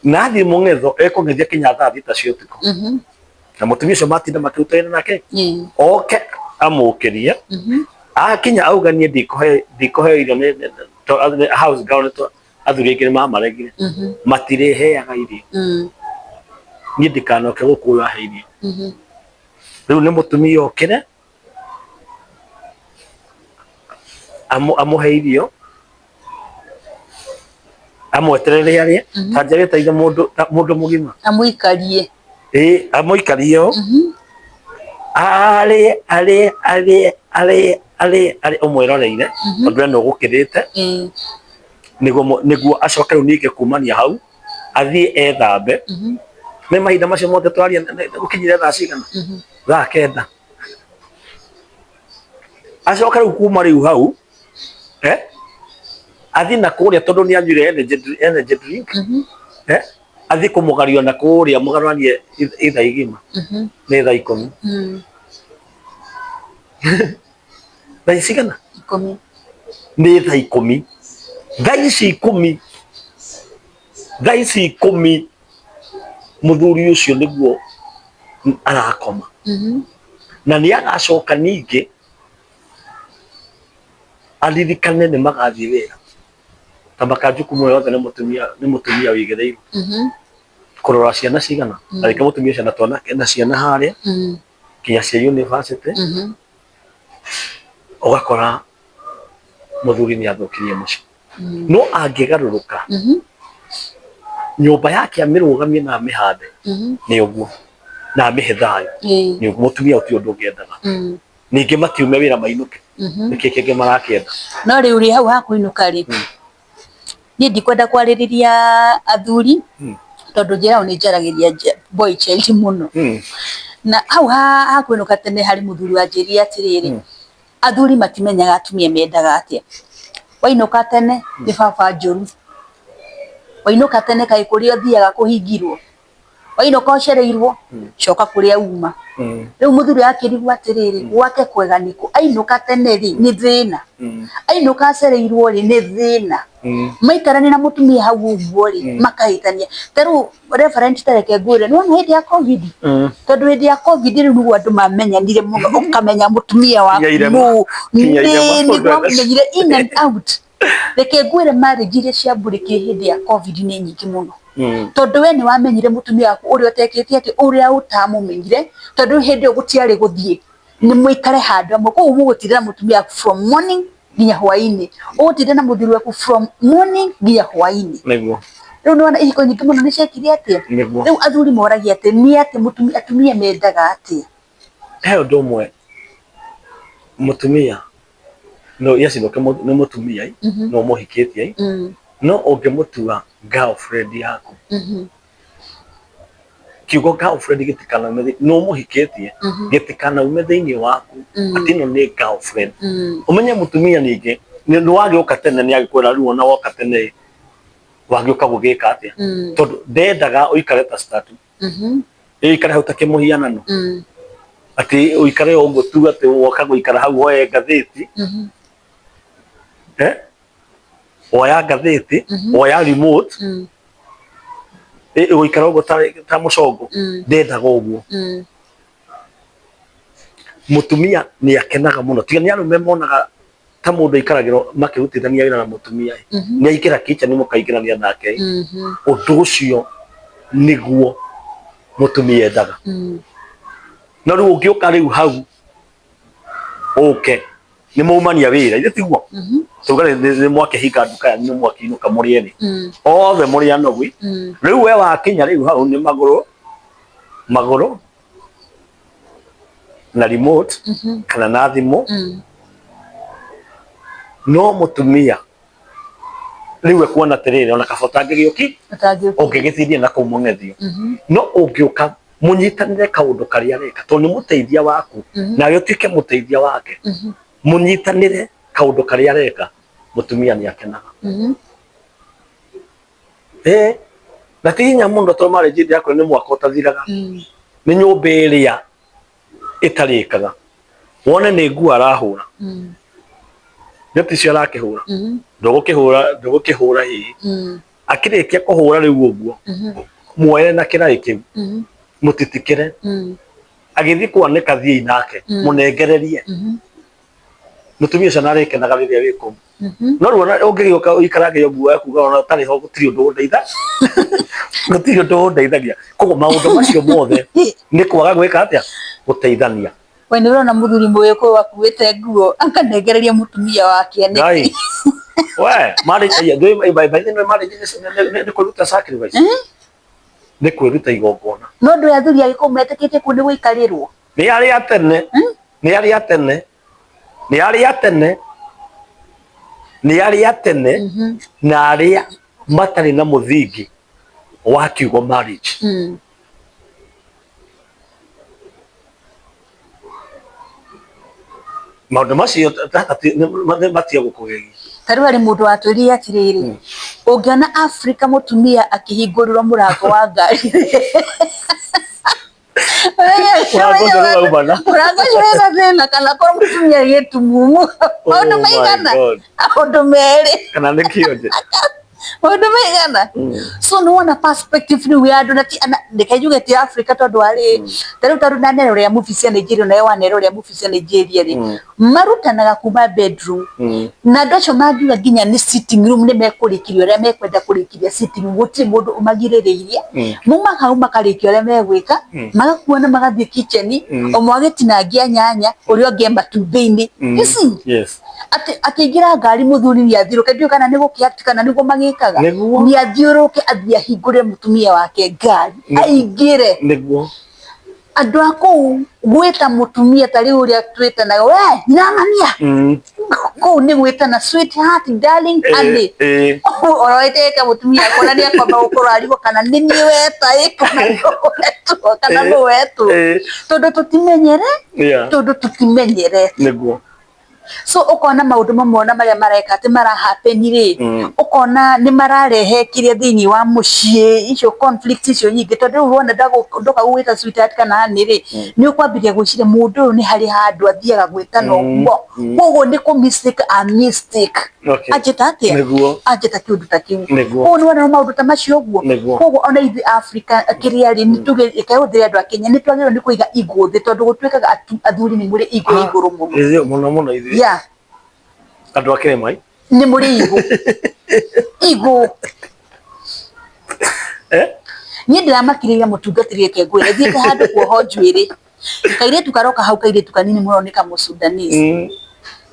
Na athiĩ mũng'etho ekũng'ethia kinya thaa 6 cia ũtukũ, na mũtumia ũcio matinda makĩruta wĩra nake, oke amũkĩrie, akinya auga niĩ ndikũhe ndikũheo irio nĩ house girl, nĩ athuri aingĩ nĩ mamaregire, matirĩheaga irio, niĩ ndikanoke gũkũ ũyũ ahe irio. Rĩu nĩ mũtumia okĩre amũhe irio, amweterere arĩe, ta njarĩte mũndũ ta mũndũ mũgima. Amũikarie. Ĩĩ, amũikarie ũũ, arĩe arĩe arĩe arĩe arĩe arĩe ũmwĩroreire, tondũ we nĩ ũgũkĩrĩte, nĩguo acoke rĩu ningĩ kumania hau athiĩ ethambe. Nĩ mahinda macio mothe twaria gũkinyire thaa cigana? Thaa 9. Acoke rĩu kuma rĩu hau athiĩ na kũrĩa, tondũ nĩ anyuire energy drink, athiĩ kũmũgario na kũrĩa mũgarũranie ithaa igima, nĩ thaa 10. Thaa cigana? 10. Nĩ thaa 10. Thaa ici 10, thaa ici 10 mũthuri ũcio nĩguo arakoma. Na nĩ agacoka ningĩ aririkane nĩ magathiĩ wĩra, ta makanjukumu yothe nĩ mũtumia wĩigĩrĩirwo kũrora ciana cigana, na rĩngĩ mũtumia ũcio na twana na ciana harĩa nginya cia university. Ũgakora mũthuri nĩ athũkirie mũciĩ. No angĩgarũrũka, nyũmba yake amĩrũgamie na amĩhande nĩ ũguo, na amĩhe thayũ, nĩ ũguo mũtumia ũti ũndũ ũngĩendaga. Ningĩ matiume wĩra mainũke, nĩkĩ kĩngĩ marakĩenda? No rĩu rĩ, hau hakũinũka rĩ, niĩ ndikwenda kwarĩrĩria athuri, tondũ njĩra nĩ njaragĩria boy child mũno. Na hau ha kũinũka tene, harĩ mũthuri wanjĩrire atĩrĩrĩ, athuri matimenyaga atumia mendaga atĩa. Wainũka tene nĩ baba njũru, wainũka tene kaĩ kũrĩa ũthiaga kũhingirwo, wainũka ũcereirwo, coka kũrĩa uma. Rĩu mũthuri akĩrigwo atĩrĩrĩ, gwake kwega nĩkũ? Ainũka tene rĩ, nĩ thĩna, ainũka acereirwo rĩ, nĩ thĩna. Maikarania na mũtumia hau ũguo rĩ, makahĩtania. Ta rĩu reference, ta reke ngwĩre, nĩ wona hĩndĩ ya COVID, tondũ hĩndĩ ya COVID rĩu nĩguo andũ mamenyanire mũno, ũkamenya mũtumia waku nũ, nĩguo wamenyire in and out. Reke ngwĩre, marriage iria ciambũrĩkire hĩndĩ ya COVID nĩ nyingĩ mũno, tondũ we nĩ wamenyire mũtumia waku ũrĩa ũtekĩte atĩ ũrĩa ũtamũmenyire, tondũ hĩndĩ ĩyo gũtiarĩ gũthiĩ, nĩ mũikare handũ hamwe. Koguo mũgũtinda na mũtumia waku from morning nginya hwainĩ, ũgũtinda na mũthuri waku from morning nginya hwainĩ. Rĩu nĩwona ihiko nyingĩ mũno nĩ ciekire atĩa? Rĩu athuri moragia atĩ nĩ atĩ mũtumia, atumia mendaga atĩa? He ũndũ ũmwe mũtumia, no yes, nĩ mũtumia, no mũhikĩtie, no ũngĩmũtua girlfriend yaku, kiugo girlfriend gĩtikanaume, no mũhikĩtie, gĩtikanaume thĩinĩ waku atĩ ĩno nĩ girlfriend. Ũmenye mũtumia ningĩ nĩ wagĩũka tene, nĩ agĩkwĩra rĩu ona woka tene wagĩũka gũgĩka atĩa, tondũ ndendaga ũikare ta statue, ũikare hau ta kĩmũhianano, atĩ ũikare ũguo tu, atĩ woka gũikara hau woe ngathĩti, woya ngathĩti, woya remote, ũgũikara ũguo ta mũcongo. Ndendaga ũguo. Mũtumia nĩ akenaga mũno, tiga nĩ arũme monaga ta mũndũ aikaragĩrwo makĩrutithania wĩra na mũtumia, nĩ aingĩra kitchen mũkaingĩrania nake, ũndũ ũcio nĩguo mũtumia endaga. No rĩu ũngĩũka rĩu hau ũke nĩ maumania wĩra, ithe tiguo tuga nĩ mwakĩhinga nduka yanyu, nĩ mwakĩinũka mũrĩ erĩ, othe mũrĩ anogu. Rĩu we wakinya rĩu hau nĩ magũrũ magũrũ na remote kana na thimũ. No mũtumia rĩu ekuona atĩrĩrĩ, ona kaba ũtangĩgĩũki, ũngĩgĩtindie na kũu mũng'ethio. No ũngĩũka mũnyitanĩre kaũndũ karĩa areka, tondũ nĩ mũteithia waku, nawe ũtuĩke mũteithia wake, mũnyitanĩre kaũndũ karĩa areka, mũtumia nĩ akenaga. Eh, na ti hinya mũno tondũ marriage ĩndĩ yakwa nĩ mwaka ũtathiraga. Nĩ nyũmba ĩrĩa ĩtarĩkaga. Wone nĩ nguo arahũra. Neti icio arakĩhũra. Ndũgũkĩhũra ndũgũkĩhũra hihi. Akĩrĩkia kũhũra rĩu ũguo. Muoere na kĩraĩ kĩu. Mũtitikĩre. Agĩthiĩ kwanĩka thiĩi nake. Mũnengererie. Mũtumia ũcio nĩarĩkenaga rĩrĩa wĩ kũu. No rĩu ona ũngĩgĩũka ũikarange ũguo ekuga ona ũtarĩ ho gũtirĩ ũndũ ũndeitha gũtirĩ ũndũ ũndeithagia. Koguo maũndũ macio mothe nĩ kwaga gwĩka atĩa? Gũteithania. We nĩ ũrona mũthuri mũgĩkũyũ akuĩte nguo akanengereria mũtumia wake nĩkĩ? Ngai. We, marriage by the way marriage nĩ kwĩruta sacrifice. Nĩ kwĩruta igongona. No ndũĩ athuri agĩkũyũ metĩkĩtie kũu nĩ gũikarĩrwo. Nĩ arĩa tene, nĩ arĩa tene, nĩ arĩa tene, nĩ arĩa tene na arĩa matarĩ na mũthingi wa kiugo marriage. Maũndũ macio matige gũkũgegia. Ta rĩu harĩ mũndũ watwĩrire atĩrĩrĩ, ũngĩona Afrika mũtumia akĩhingũrĩrwo mũrango wa ngari Mũrango ũcio nĩwaumana. Mũrango ũcio wĩna thĩna kana korwo mũtumia gĩtumumu. Maũndũ Oh my maigana? God. Maũndũ merĩ. Kana nĩ kĩonje. Maũndũ maigana? So nĩ wona perspective rĩu ya andũ na ti na reke njuge ti Africa tondũ wa rĩrĩ, ta rĩu tondũ ndanerorera movie cia Nigeria nawe wanerorera movie cia Nigeria rĩ, marutanaga kuma bedroom na andũ acio mangiuga nginya nĩ sitting room nĩ mekũrĩkirie ũrĩa mekwenda kũrĩkiria sitting room gũtirĩ mũndũ ũmagirĩrĩirie. Mauma hau makarĩkia ũrĩa megwĩka, magakuana magathiĩ kitchen, ũmwe agĩtinangia nyanya, ũrĩa ũngĩ e matumbĩ-inĩ. You see? Yes. Atĩ akĩingĩra ngari mũthuri nĩ athiũrũke, ndiũĩ kana nĩ gũkĩ kana nĩguo magĩkaga, Nĩguo. nĩ athiũrũke athiĩ ahingũrĩre mũtumia wake ngari, aingĩre. Nĩguo. Andũ a kũu gwĩta mũtumia ta rĩu ũrĩa twĩtanaga we nyiramania kũu nĩ gwĩtana sweetheart darling honey oroete mũtumia akona nĩ akwamba gũkorwo arigwo kana nĩ niĩ weta ĩ kana nũ wetwo kana nũ wetwo tondũ tũtimenyere tondũ tũtimenyerete. Nĩguo. So ukona maundu mamwe ona maria mareka ati mara happen ri ukona ni mararehe kiria thiini wa mucii icio conflict icio nyingi tondu riu wona ndoka gugwita sweetheart kana honey ri ni ukwambiria gwiciria mundu uyu ni hari handu athiaga gwitana uguo koguo ni ku mistake a mistake anjita atia anjita kiundu ta kiu koguo ni wona maundu ta macio uguo koguo ona ithuĩ Africa kiria ri ni tuge reke hũthĩre andũ a Kenya nĩ twagĩrĩirwo nĩ kũiga ego thĩ tondũ gũtuĩkaga athuri nĩ mũrĩ ego igũrũ mũno. Ithuĩ mũno mũno ithuĩ. Yeah. Andũ a kĩrĩma. Nĩ mũrĩ ego. Ego. Eh? Niĩ ndĩramakĩrĩria mũtungatĩri reke ngwĩre thiĩte handũ kuohwo njuĩrĩ. Kairĩtu karoka hau kairĩtu kanini mũno nĩ kamũ Sudanese.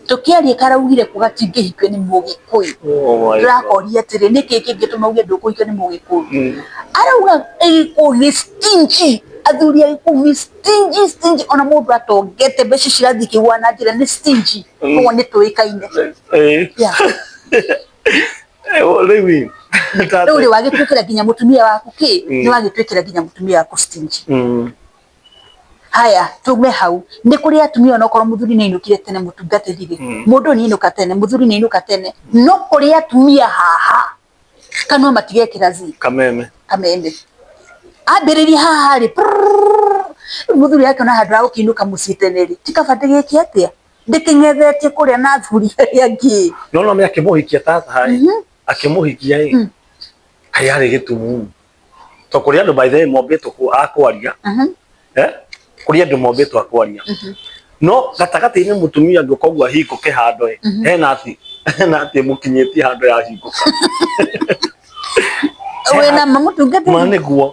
Tũkĩaria karaugire ko gatingĩhikio nĩ mũgĩkũyũ. Oh my God. Ndĩrakoria atĩrĩ nĩkĩ kĩngĩtũma uge ndũkũhikio nĩ mũgĩkũyũ? Arauga gĩkũyũ nĩ stingy. Athuri a gĩkũyũ nĩ stingy stingy ona mũndũ atongete mbeca cirathiĩ ikĩgũa na njĩra nĩ stingy. Koguo nĩ tũĩkaine. Yeah. Rĩu ĩ, Rĩu rĩ wagĩtuĩkĩra nginya mũtumia waku kĩ? Nĩ wagĩtuĩkĩra nginya mũtumia waku stingy. Haya tume hau nĩ kũrĩ atumia onokorwo mũthuri nĩ ainũkire tene mũtungatĩri rĩ mũndũ ũyũ nĩ ainũka tene mũthuri nĩ ainũka tene no kũrĩ atumia haha kanua matigekĩra zip Kameme. Kameme ambĩrĩria haha rĩ rĩu mũthuri akĩona handũ ha gũkĩinũka mũciĩ tene rĩ ti kaba ndĩgĩke atĩa ndĩkĩng'ethetie kũrĩa na athuri arĩa angĩ. No no akĩmũhikia tata ĩ akĩmũhikia ĩ kaĩ arĩ gĩtumumu. To kũrĩ andũ by the way mombĩtwo a kwaria. Eh? Kũrĩ andũ mombĩtwo a kwaria. No gatagatĩ-inĩ mũtumia angĩũka ũguo ahingũke handũ ĩ, hena atĩ hena atĩ ĩmũkinyĩtie handũ yahingũka. Wĩna ma mũtungatĩri? Ma nĩguo,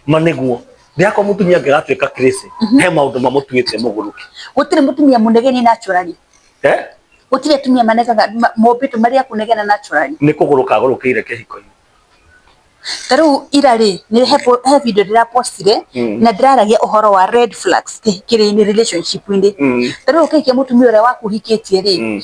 ma nĩguo. Ndĩrakora mũtumia angĩgatuĩka crazy, he maũndũ mamũtuĩte mũgũrũki. Gũtirĩ mũtumia mũnegeni naturally. Eh? Gũtirĩ atumia manegaga mombĩtwo marĩ a kũnegena naturally. Nĩ kũgũrũka agũrũkĩire kĩhiko-inĩ. Ta rĩu ira rĩ, nĩ he video ndĩrapostire na ndĩraragia ũhoro wa red flags kĩrĩ-inĩ relationship-inĩ. Ta rĩu ũkĩhikia mũtumia ũrĩa waku ũhikĩtie rĩ,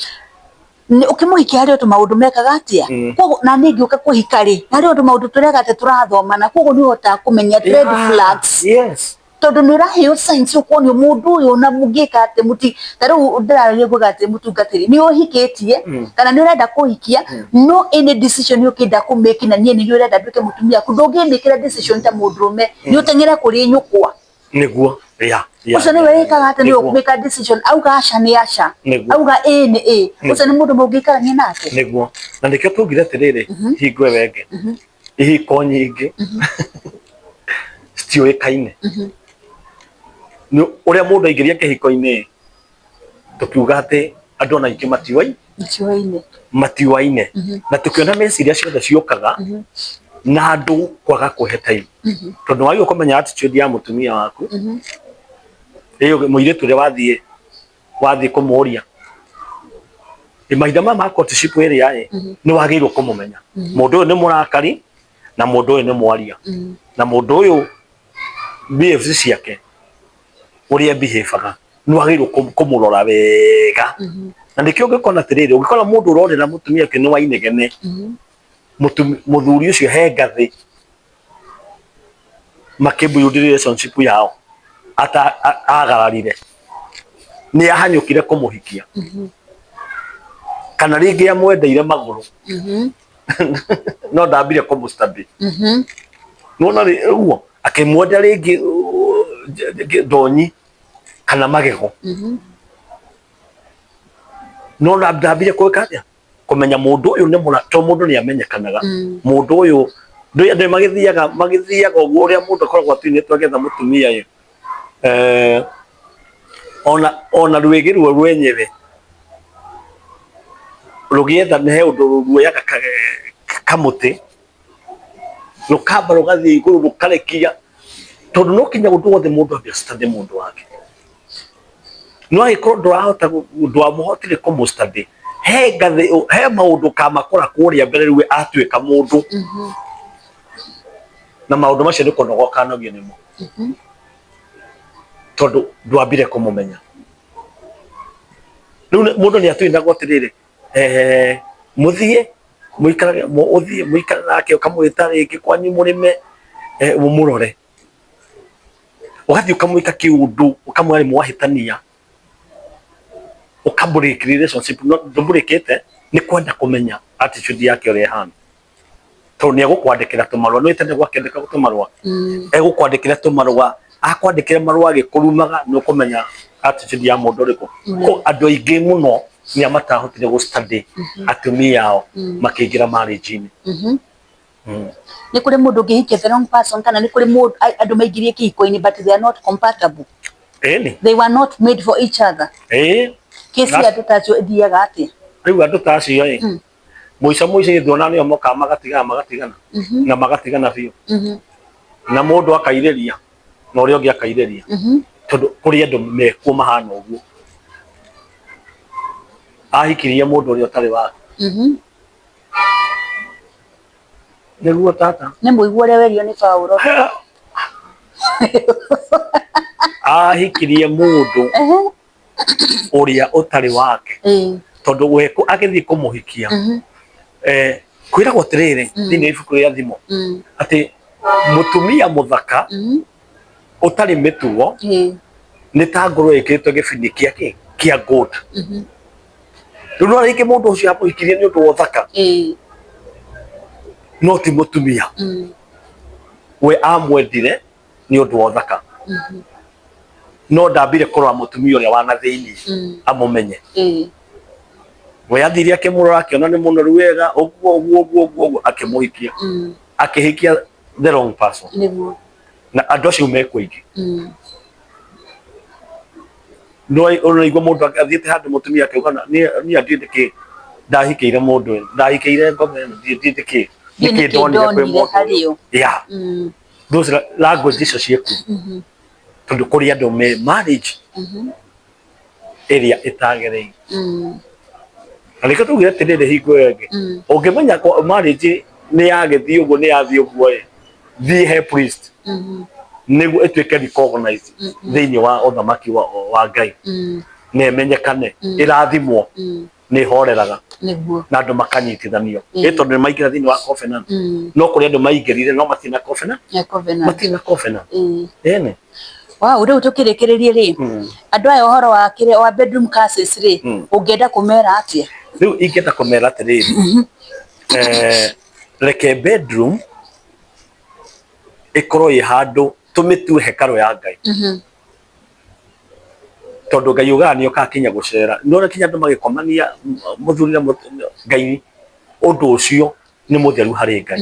ũkĩmũhikia harĩ o tũmaũndũ mekaga atĩa? Koguo na niĩ ngĩũka kũhika rĩ, harĩ o tũmaũndũ tũreka atĩ tũrathomana, koguo nĩ ũhotaga kũmenya red flags. Yes. Tondu ni uraheo signs ukonio mundu uyu na mungika ati muti ta riu ndirararia kuga ati mutungatiri ni uhikitie kana ni urenda kuhikia, no any decision ukienda ku make na nie ni urenda nduike mutumia aku, ndungimikira decision ta mundurume, ni uteng'ere kuri nyukwa. Niguo ya ya. Ucio niwe wikaga ati ni ukumika decision, auga aca ni aca, auga ĩ nĩ ĩ. Ucio nĩ mũndũ mũngĩikarania nake? Niguo, na nikio tugire atiriri, hingo ĩyo ĩngĩ ihiko nyingĩ citiũĩkaine. Nĩ ũrĩa mũndũ aingĩria kĩhiko-inĩ, tũkiuga atĩ andũ ona aingĩ matiũaine. Matiũaine. Matiũaine. Na tũkĩona meciria ciothe ciũkaga na andũ kwaga kũhe time, tondũ wagĩrĩirwo kũmenya attitude ya mũtumia waku. Ĩyo mũirĩtu ũrĩa wathiĩ kũmũria mahinda maya ma courtship ĩrĩa ĩ, nĩ wagĩrĩirwo kũmũmenya mũndũ ũyũ nĩ mũrakari na mũndũ ũyũ nĩ mwaria na mũndũ ũyũ behaves ciake, ũrĩa behaveaga, nĩ wagĩrĩirwo kũmũrora wega. Na nĩkĩo ũngĩkona atĩrĩrĩ, ũngĩkora mũndũ ũrorera mũtumia wake nĩ wainegene, mũthuri ũcio he ngathĩ makĩbuild relationship yao ata agararire, nĩ ahanyũkire kũmũhikia kana rĩngĩ amwendeire magũrũ no ndambire kũmũstudy. Nĩwona ũguo akĩmwenda rĩngĩ ndonyi kana magego, no ndambire gwĩka atĩa, kũmenya mũndũ ũyũ nĩ mũra, to mũndũ nĩ amenyekanaga. Mũndũ ũyũ andũ magĩthiaga ũguo ũrĩa mũndũ akoragwo atuinĩtwo agetha mũtumia ĩ, ona rwĩgĩ ruo rwenyewe rũgĩetha nĩ he ũndũ ruoyaga kamũtĩ, rũkamba rũgathiĩ igũrũ rũkarekia, tondũ no kinya ũndũ wothe mũndũ ambe study mũndũ wake. No angĩkorwo ndũrahota, ndwamũhotire kũmũ study, he ngathĩ, he maũndũ kamakora kũrĩa mbere rĩu atuĩka mũndũ, na maũndũ macio nĩ kũnoga ũkanogio nĩmo, tondũ ndwambire kũmũmenya. Rĩu mũndũ nĩ atwĩnagwo atĩrĩrĩ, mũthiĩ mũikarage, ũthiĩ mũikare nake, ũkamwĩta rĩngĩ kwanyu mũrĩme, ũmũrore, ũgathiĩ ũkamwĩka kĩũndũ, ũkamwĩra nĩ mwahĩtania, ũka break relationship, no ndũmũrĩkĩte nĩ kwenda kũmenya attitude yake ũrĩa ĩhana, tondũ nĩ egũkwandĩkĩra tũmarũa. Nĩ tene gwakĩandĩkagwo tũmarũa. Egũkwandĩkĩra tũmarũa, akwandĩkĩra marũa agĩkũrumaga, nĩ ũkũmenya attitude ya mũndũ ũrĩkũ. Ko andũ aingĩ mũno nĩa matahotire gũ study atumia ao makĩingĩra marriage-inĩ. Nĩ kũrĩ mũndũ ũngĩhikia the wrong person, kana nĩ kũrĩ mũndũ andũ maingĩrie kĩhiko-inĩ but they are not compatible? Ĩni. They were not made for each other. Kesi ya andũ ta acio ĩthiaga atĩa? Rĩu andũ ta acio ĩ, mũico mũico gĩthuona nĩo mokaga magatigana, magatigana na magatigana biũ, na mũndũ akairĩria na ũrĩa ũngĩ akairĩria, tondũ kũrĩ andũ mekuo mahana ũguo, ahikirie mũndũ ũrĩa ũtarĩ wake. Nĩguo tata. Nĩ mũigua ũrĩa werio nĩ Paũlo. Ahikirie mũndũ ũrĩa ũtarĩ wake, tondũ we agĩthiĩ kũmũhikia, kwĩragwo atĩrĩrĩ thĩinĩ wa ibuku rĩa Thimo atĩ mũtumia mũthaka ũtarĩ mĩtugo nĩ ta ngũrwe ĩkĩrĩtwo gĩbini kĩa kĩ, kĩa gold. Rĩu no rĩngĩ mũndũ ũcio amũhikirie nĩ ũndũ wa ũthaka, no ti mũtumia. We amwendire nĩ ũndũ wa ũthaka, no ndambire kũrora mũtumia ũrĩa wa na thĩinĩ amũmenye. We athire akĩmũrora, akĩona nĩ mũnoru wega, ũguo ũguo ũguo ũguo ũguo, akĩmũhikia. Akĩhikia the wrong person. Nĩguo. Na andũ acio mekuo aingĩ. No ũraigua mũndũ athiĩte handũ mũtumia akĩuga, niĩ ndiũĩ nĩkĩ ndahikĩire mũndũ ũyũ, ndahikĩire ngoma ĩno, ndiũĩ nĩkĩ Ndiũĩ nĩkĩ nĩkĩ ndonire kwĩ ndonire mũndũ harĩ ũyũ. yo. Yeah, those language icio ciĩkuo, tondũ kũrĩ andũ me marriage ĩrĩa ĩtagĩrĩire. Na nĩkĩo tugire atĩrĩrĩ, hingo ĩyo ĩngĩ ũngĩmenya marriage nĩ yagĩthiĩ ũguo, nĩ yathiĩ ũguo ĩ, thiĩ he priest nĩguo ĩtuĩke recognized thĩinĩ wa ũthamaki wa Ngai na ĩmenyekane, ĩrathimwo, nĩ ĩhoreraga. Na andũ makanyitithanio ĩ, tondũ nĩ maingĩra thĩinĩ wa covenant. No kũrĩ andũ maingĩrire no matirĩ na covenant. Ya covenant. Matirĩ na covenant. Ĩni. Wow, rĩu tũkĩrĩkĩrĩrie rĩ, andũ aya ũhoro wa kĩrĩa wa bedroom curses rĩ, ũngĩenda kũmera atĩa? Rĩu ingĩenda kũmera atĩrĩrĩ, reke bedroom ĩkorwo ĩ handũ tũmĩtue hekarũ ya Ngai. Tondũ Ngai ugaga nĩ okaga kinya gũcera. Nĩ kinya andũ magĩkomania mũthuri na Ngai, ũndũ ũcio nĩ mũtheru harĩ Ngai.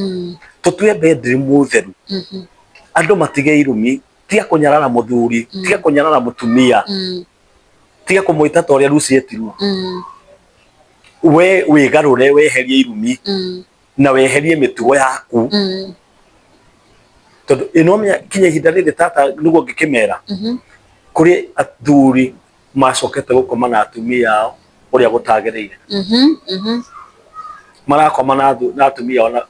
Tũtue bedroom theru. Andũ matige irumi, tiga kũnyarara mũthuri, tiga kũnyarara mũtumia, tiga kũmwĩta ta ũrĩa Lucy etirwo. We wĩgarũre weherie irumi na weherie mĩtugo yaku. Tondũ ĩno kinya ihinda rĩrĩ tata nĩguo ngĩkĩmera, kũrĩ athuri macokete gũkoma na atumia ao ũrĩa gũtagĩrĩire. Marakoma na atumia ao na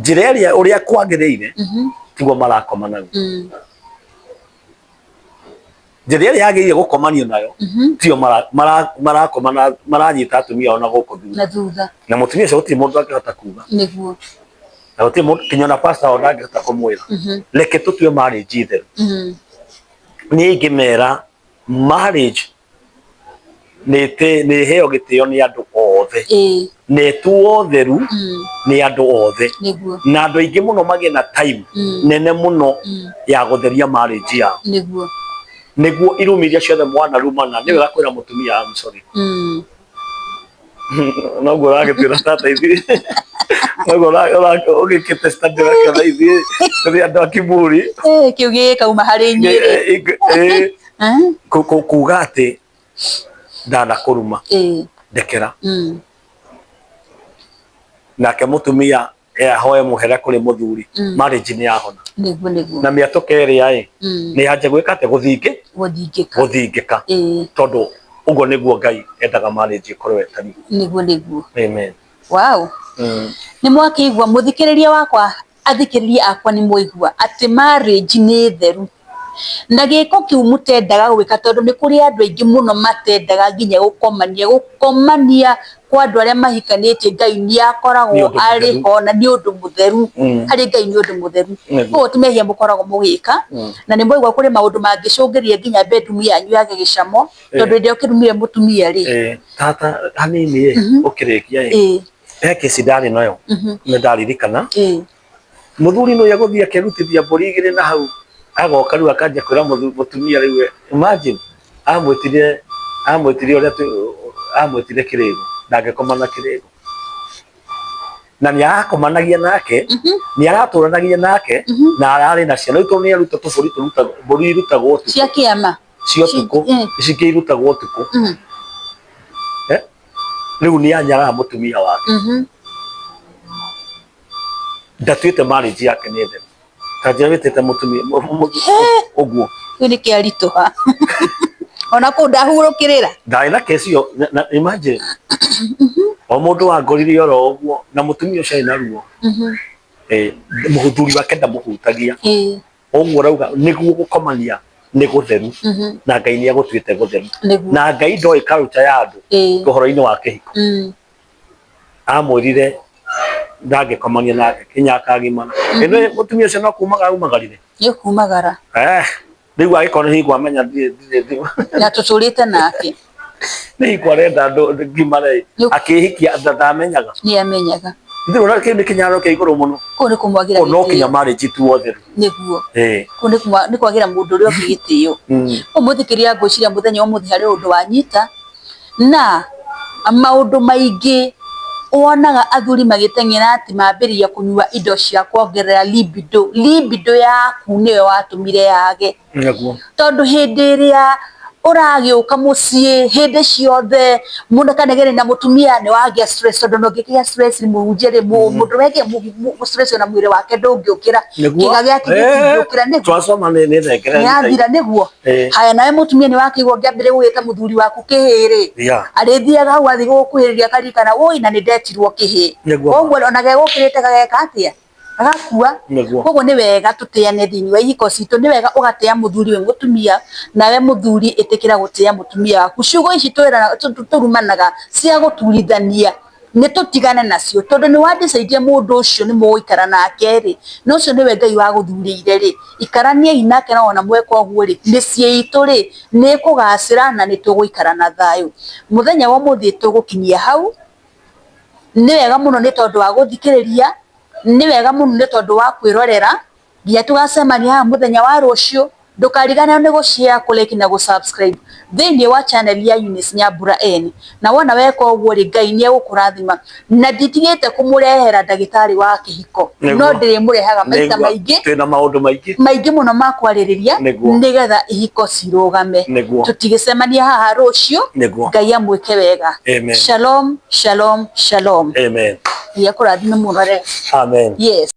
njĩra ĩrĩa ũrĩa kwagĩrĩire tiguo marakoma naguo. Njĩra ĩrĩa yagĩrĩire gũkomanio nayo tiyo marakoma na maranyita atumia ao na gũkũ thutha. Na mũtumia ũcio gũtirĩ mũndũ angĩhota kuga. Nĩguo. Na gũtirĩ mũndũ kinya ona pastor wao ndangĩhota kũmwĩra. Reke tũtue marriage theru. Niĩ ingĩmera marriage nĩ ĩheo gĩtĩo nĩ andũ othe. Na ĩtuo theru nĩ andũ othe. Na andũ aingĩ mũno magĩe na time nene mũno ya gũtheria marriage yao. Nĩguo. Nĩguo irumi iria ciothe mwanarumana nĩ wega kwĩra mũtumia I'm sorry. Noguo ũragĩtwĩra tata ithuĩ. Noguo ũgĩkĩte study ũgakĩona ithuĩ tũrĩ andũ a kiburi. Kĩu gĩkauma harĩ inyuĩ. Kuga atĩ ndanakũruma ndekera. Nake mũtumia ahoe mũhera kũrĩ mũthuri, marriage nĩ yahona. Nĩguo nĩguo. Na mĩatũka ĩrĩa ĩ nĩ yanjia gwĩka atĩa, gũthingĩka. Gũthingĩka. Tondũ ũguo nĩguo Ngai endaga marriage ĩkorwo ĩtariĩ. Nĩguo nĩguo. Amen. Wow. Nĩ mwakĩigua mũthikĩrĩria wakwa, athikĩrĩria akwa nĩ mwaigua atĩ marriage nĩ theru. Na gĩko kĩu mũtendaga gwĩka tondũ nĩ kũrĩ andũ aingĩ mũno matendaga nginya gũkomania, gũkomania kwa andũ arĩa mahikanĩtie Ngai nĩ akoragwo arĩ ho na nĩ ũndũ mũtheru, harĩ Ngai nĩ ũndũ mũtheru. Koguo ti mehia mũkoragwo mũgĩka, na nĩ mwaigua kũrĩ maũndũ mangĩcũngĩrĩria nginya bedroom yanyu yage gĩcamo, tondũ hĩndĩ ĩrĩa ũkĩrumire mũtumia rĩ. Tata hanini ĩ, ũkĩrĩkia ĩ, he kesi ndarĩ nayo, nĩ ndaririkana. Mũthuri nĩ egũthiĩ akerutithia mbũri igĩrĩ na hau, agoka rĩu akanjia kwĩra mũtumia rĩu, imagine amwĩtire amwĩtire ũrĩa amwĩtire kĩrĩgo, ndangĩkoma na kĩrĩgo. Na nĩ arakomanagia nake, nĩ aratũranagia nake, na ararĩ na ciana. Rĩu tondũ nĩ aruta tũbũri tũrutagwo, mbũri irutagwo ũtukũ. Cia kĩama. Cia ũtukũ, ici ingĩ irutagwo ũtukũ. Rĩu nĩ anyaraga mũtumia wake. Ndatuĩte marriage yake nĩ theru. Ta njĩra wĩtĩte mũtumia ũguo. Kĩu nĩ kĩaritũha. Ona kũu ndahurũkĩrĩra. Ndarĩ na kesi ĩyo, na imagine. O mũndũ wangorire oro ũguo na mũtumia ũcio arĩ na ruo. Mũthuri wake ndamũhutagia. Ũguo ũrauga nĩguo gũkomania nĩ gũtheru na Ngai nĩ agũtuĩte gũtheru. Na Ngai ndoĩ culture ya andũ ũhoro-inĩ wa kĩhiko. Amwĩrire ndangĩkomania nake kinya akagimara. Ĩno mũtumia ũcio no kumagara aumagarire. Nĩ kumagara. Rĩu angĩkorwo nĩ hingo amenya ndirĩ Na tũtũrĩte nake. Nĩ hingo arenda andũ ngimare akĩhikia ndamenyaga. Nĩ amenyaga. Ndĩrona kĩu nĩ kĩnyararo kĩa igũrũ mũno. Kũu nĩ kũmwagĩra gĩtĩo. No kinya marriage tu theru. Nĩguo. Kũu nĩ kwagĩra mũndũ ũrĩa ũngĩ gĩtĩo. Ũmũthĩ kĩrĩa ngwĩciria mũthenya wa ũmũthĩ harĩ ũndũ wanyita. Na maũndũ maingĩ wonaga athuri magĩteng'era atĩ mambĩrĩria kũnyua indo cia kuongerera libido. Libido yaku nĩyo watũmire yage. Tondũ hĩndĩ ĩrĩa ũragĩũka mũciĩ hĩndĩ ciothe mũkanegene na mũtumia nĩ wagĩa stress, tondũ ona ũngĩgĩa stress mũhunjia rĩ, mũndũ wegĩa stress ona mwĩrĩ wake ndũngĩũkĩra, kĩga gĩake gĩtingĩũkĩra nĩguo. Nĩ yathira nĩguo. Haya nawe mũtumia nĩ wakĩigua ũngĩambĩrĩria gũgĩta mũthuri waku kĩhĩ rĩ, arĩthiaga hau athiĩ gũgũkuhĩrĩria akaririkana wũi na nĩ ndetirwo kĩhĩ. Koguo ona gegũkĩrĩte gageka atĩa? Gagakua. Koguo nĩ wega tũtĩane thĩinĩ wa ihiko citũ, nĩ wega ũgatĩa mũthuri wĩ mũtumia, nawe mũthuri ĩtĩkĩra gũtĩa mũtumia waku. Ciugo ici tũrumanaga cia gũturithania. Nĩ tũtigane nacio, tondũ nĩ wa decide mũndũ ũcio nĩ mũgũikara nake rĩ, na ũcio nĩwe Ngai wagũthurĩire rĩ, ikaraniai nake, na wona mweka ũguo rĩ, mĩciĩ itũ rĩ nĩ ĩkũgacĩra na nĩ tũgũikara na thayũ. Mũthenya wa ũmũthĩ tũgũkinyia hau. Nĩ wega mũno nĩ tondũ wa gũthikĩrĩria, nĩ wega mũno nĩ tondũ wa kwĩrorera, nginya tũgacemania haha mũthenya wa rũciũ. Ndũkariganĩrwo nĩ gũ share, kũ like na gũ subscribe thĩinĩ wa channel ya Eunice Nyambura N. Na wona weka ũguo rĩ, Ngai nĩ egũkũrathima. Na nditigĩte kũmũrehera ndagĩtarĩ wa kĩhiko, no ndĩrĩmũrehaga maita maingĩ. Twĩna maũndũ maingĩ maingĩ mũno ma kwarĩrĩria nĩgetha ihiko cirũgame. Tũtigĩcemania haha rũciũ. Ngai amwĩke wega. Amen. Shalom, shalom, shalom. Amen. Ngai akũrathime mũno. Amen. Yes.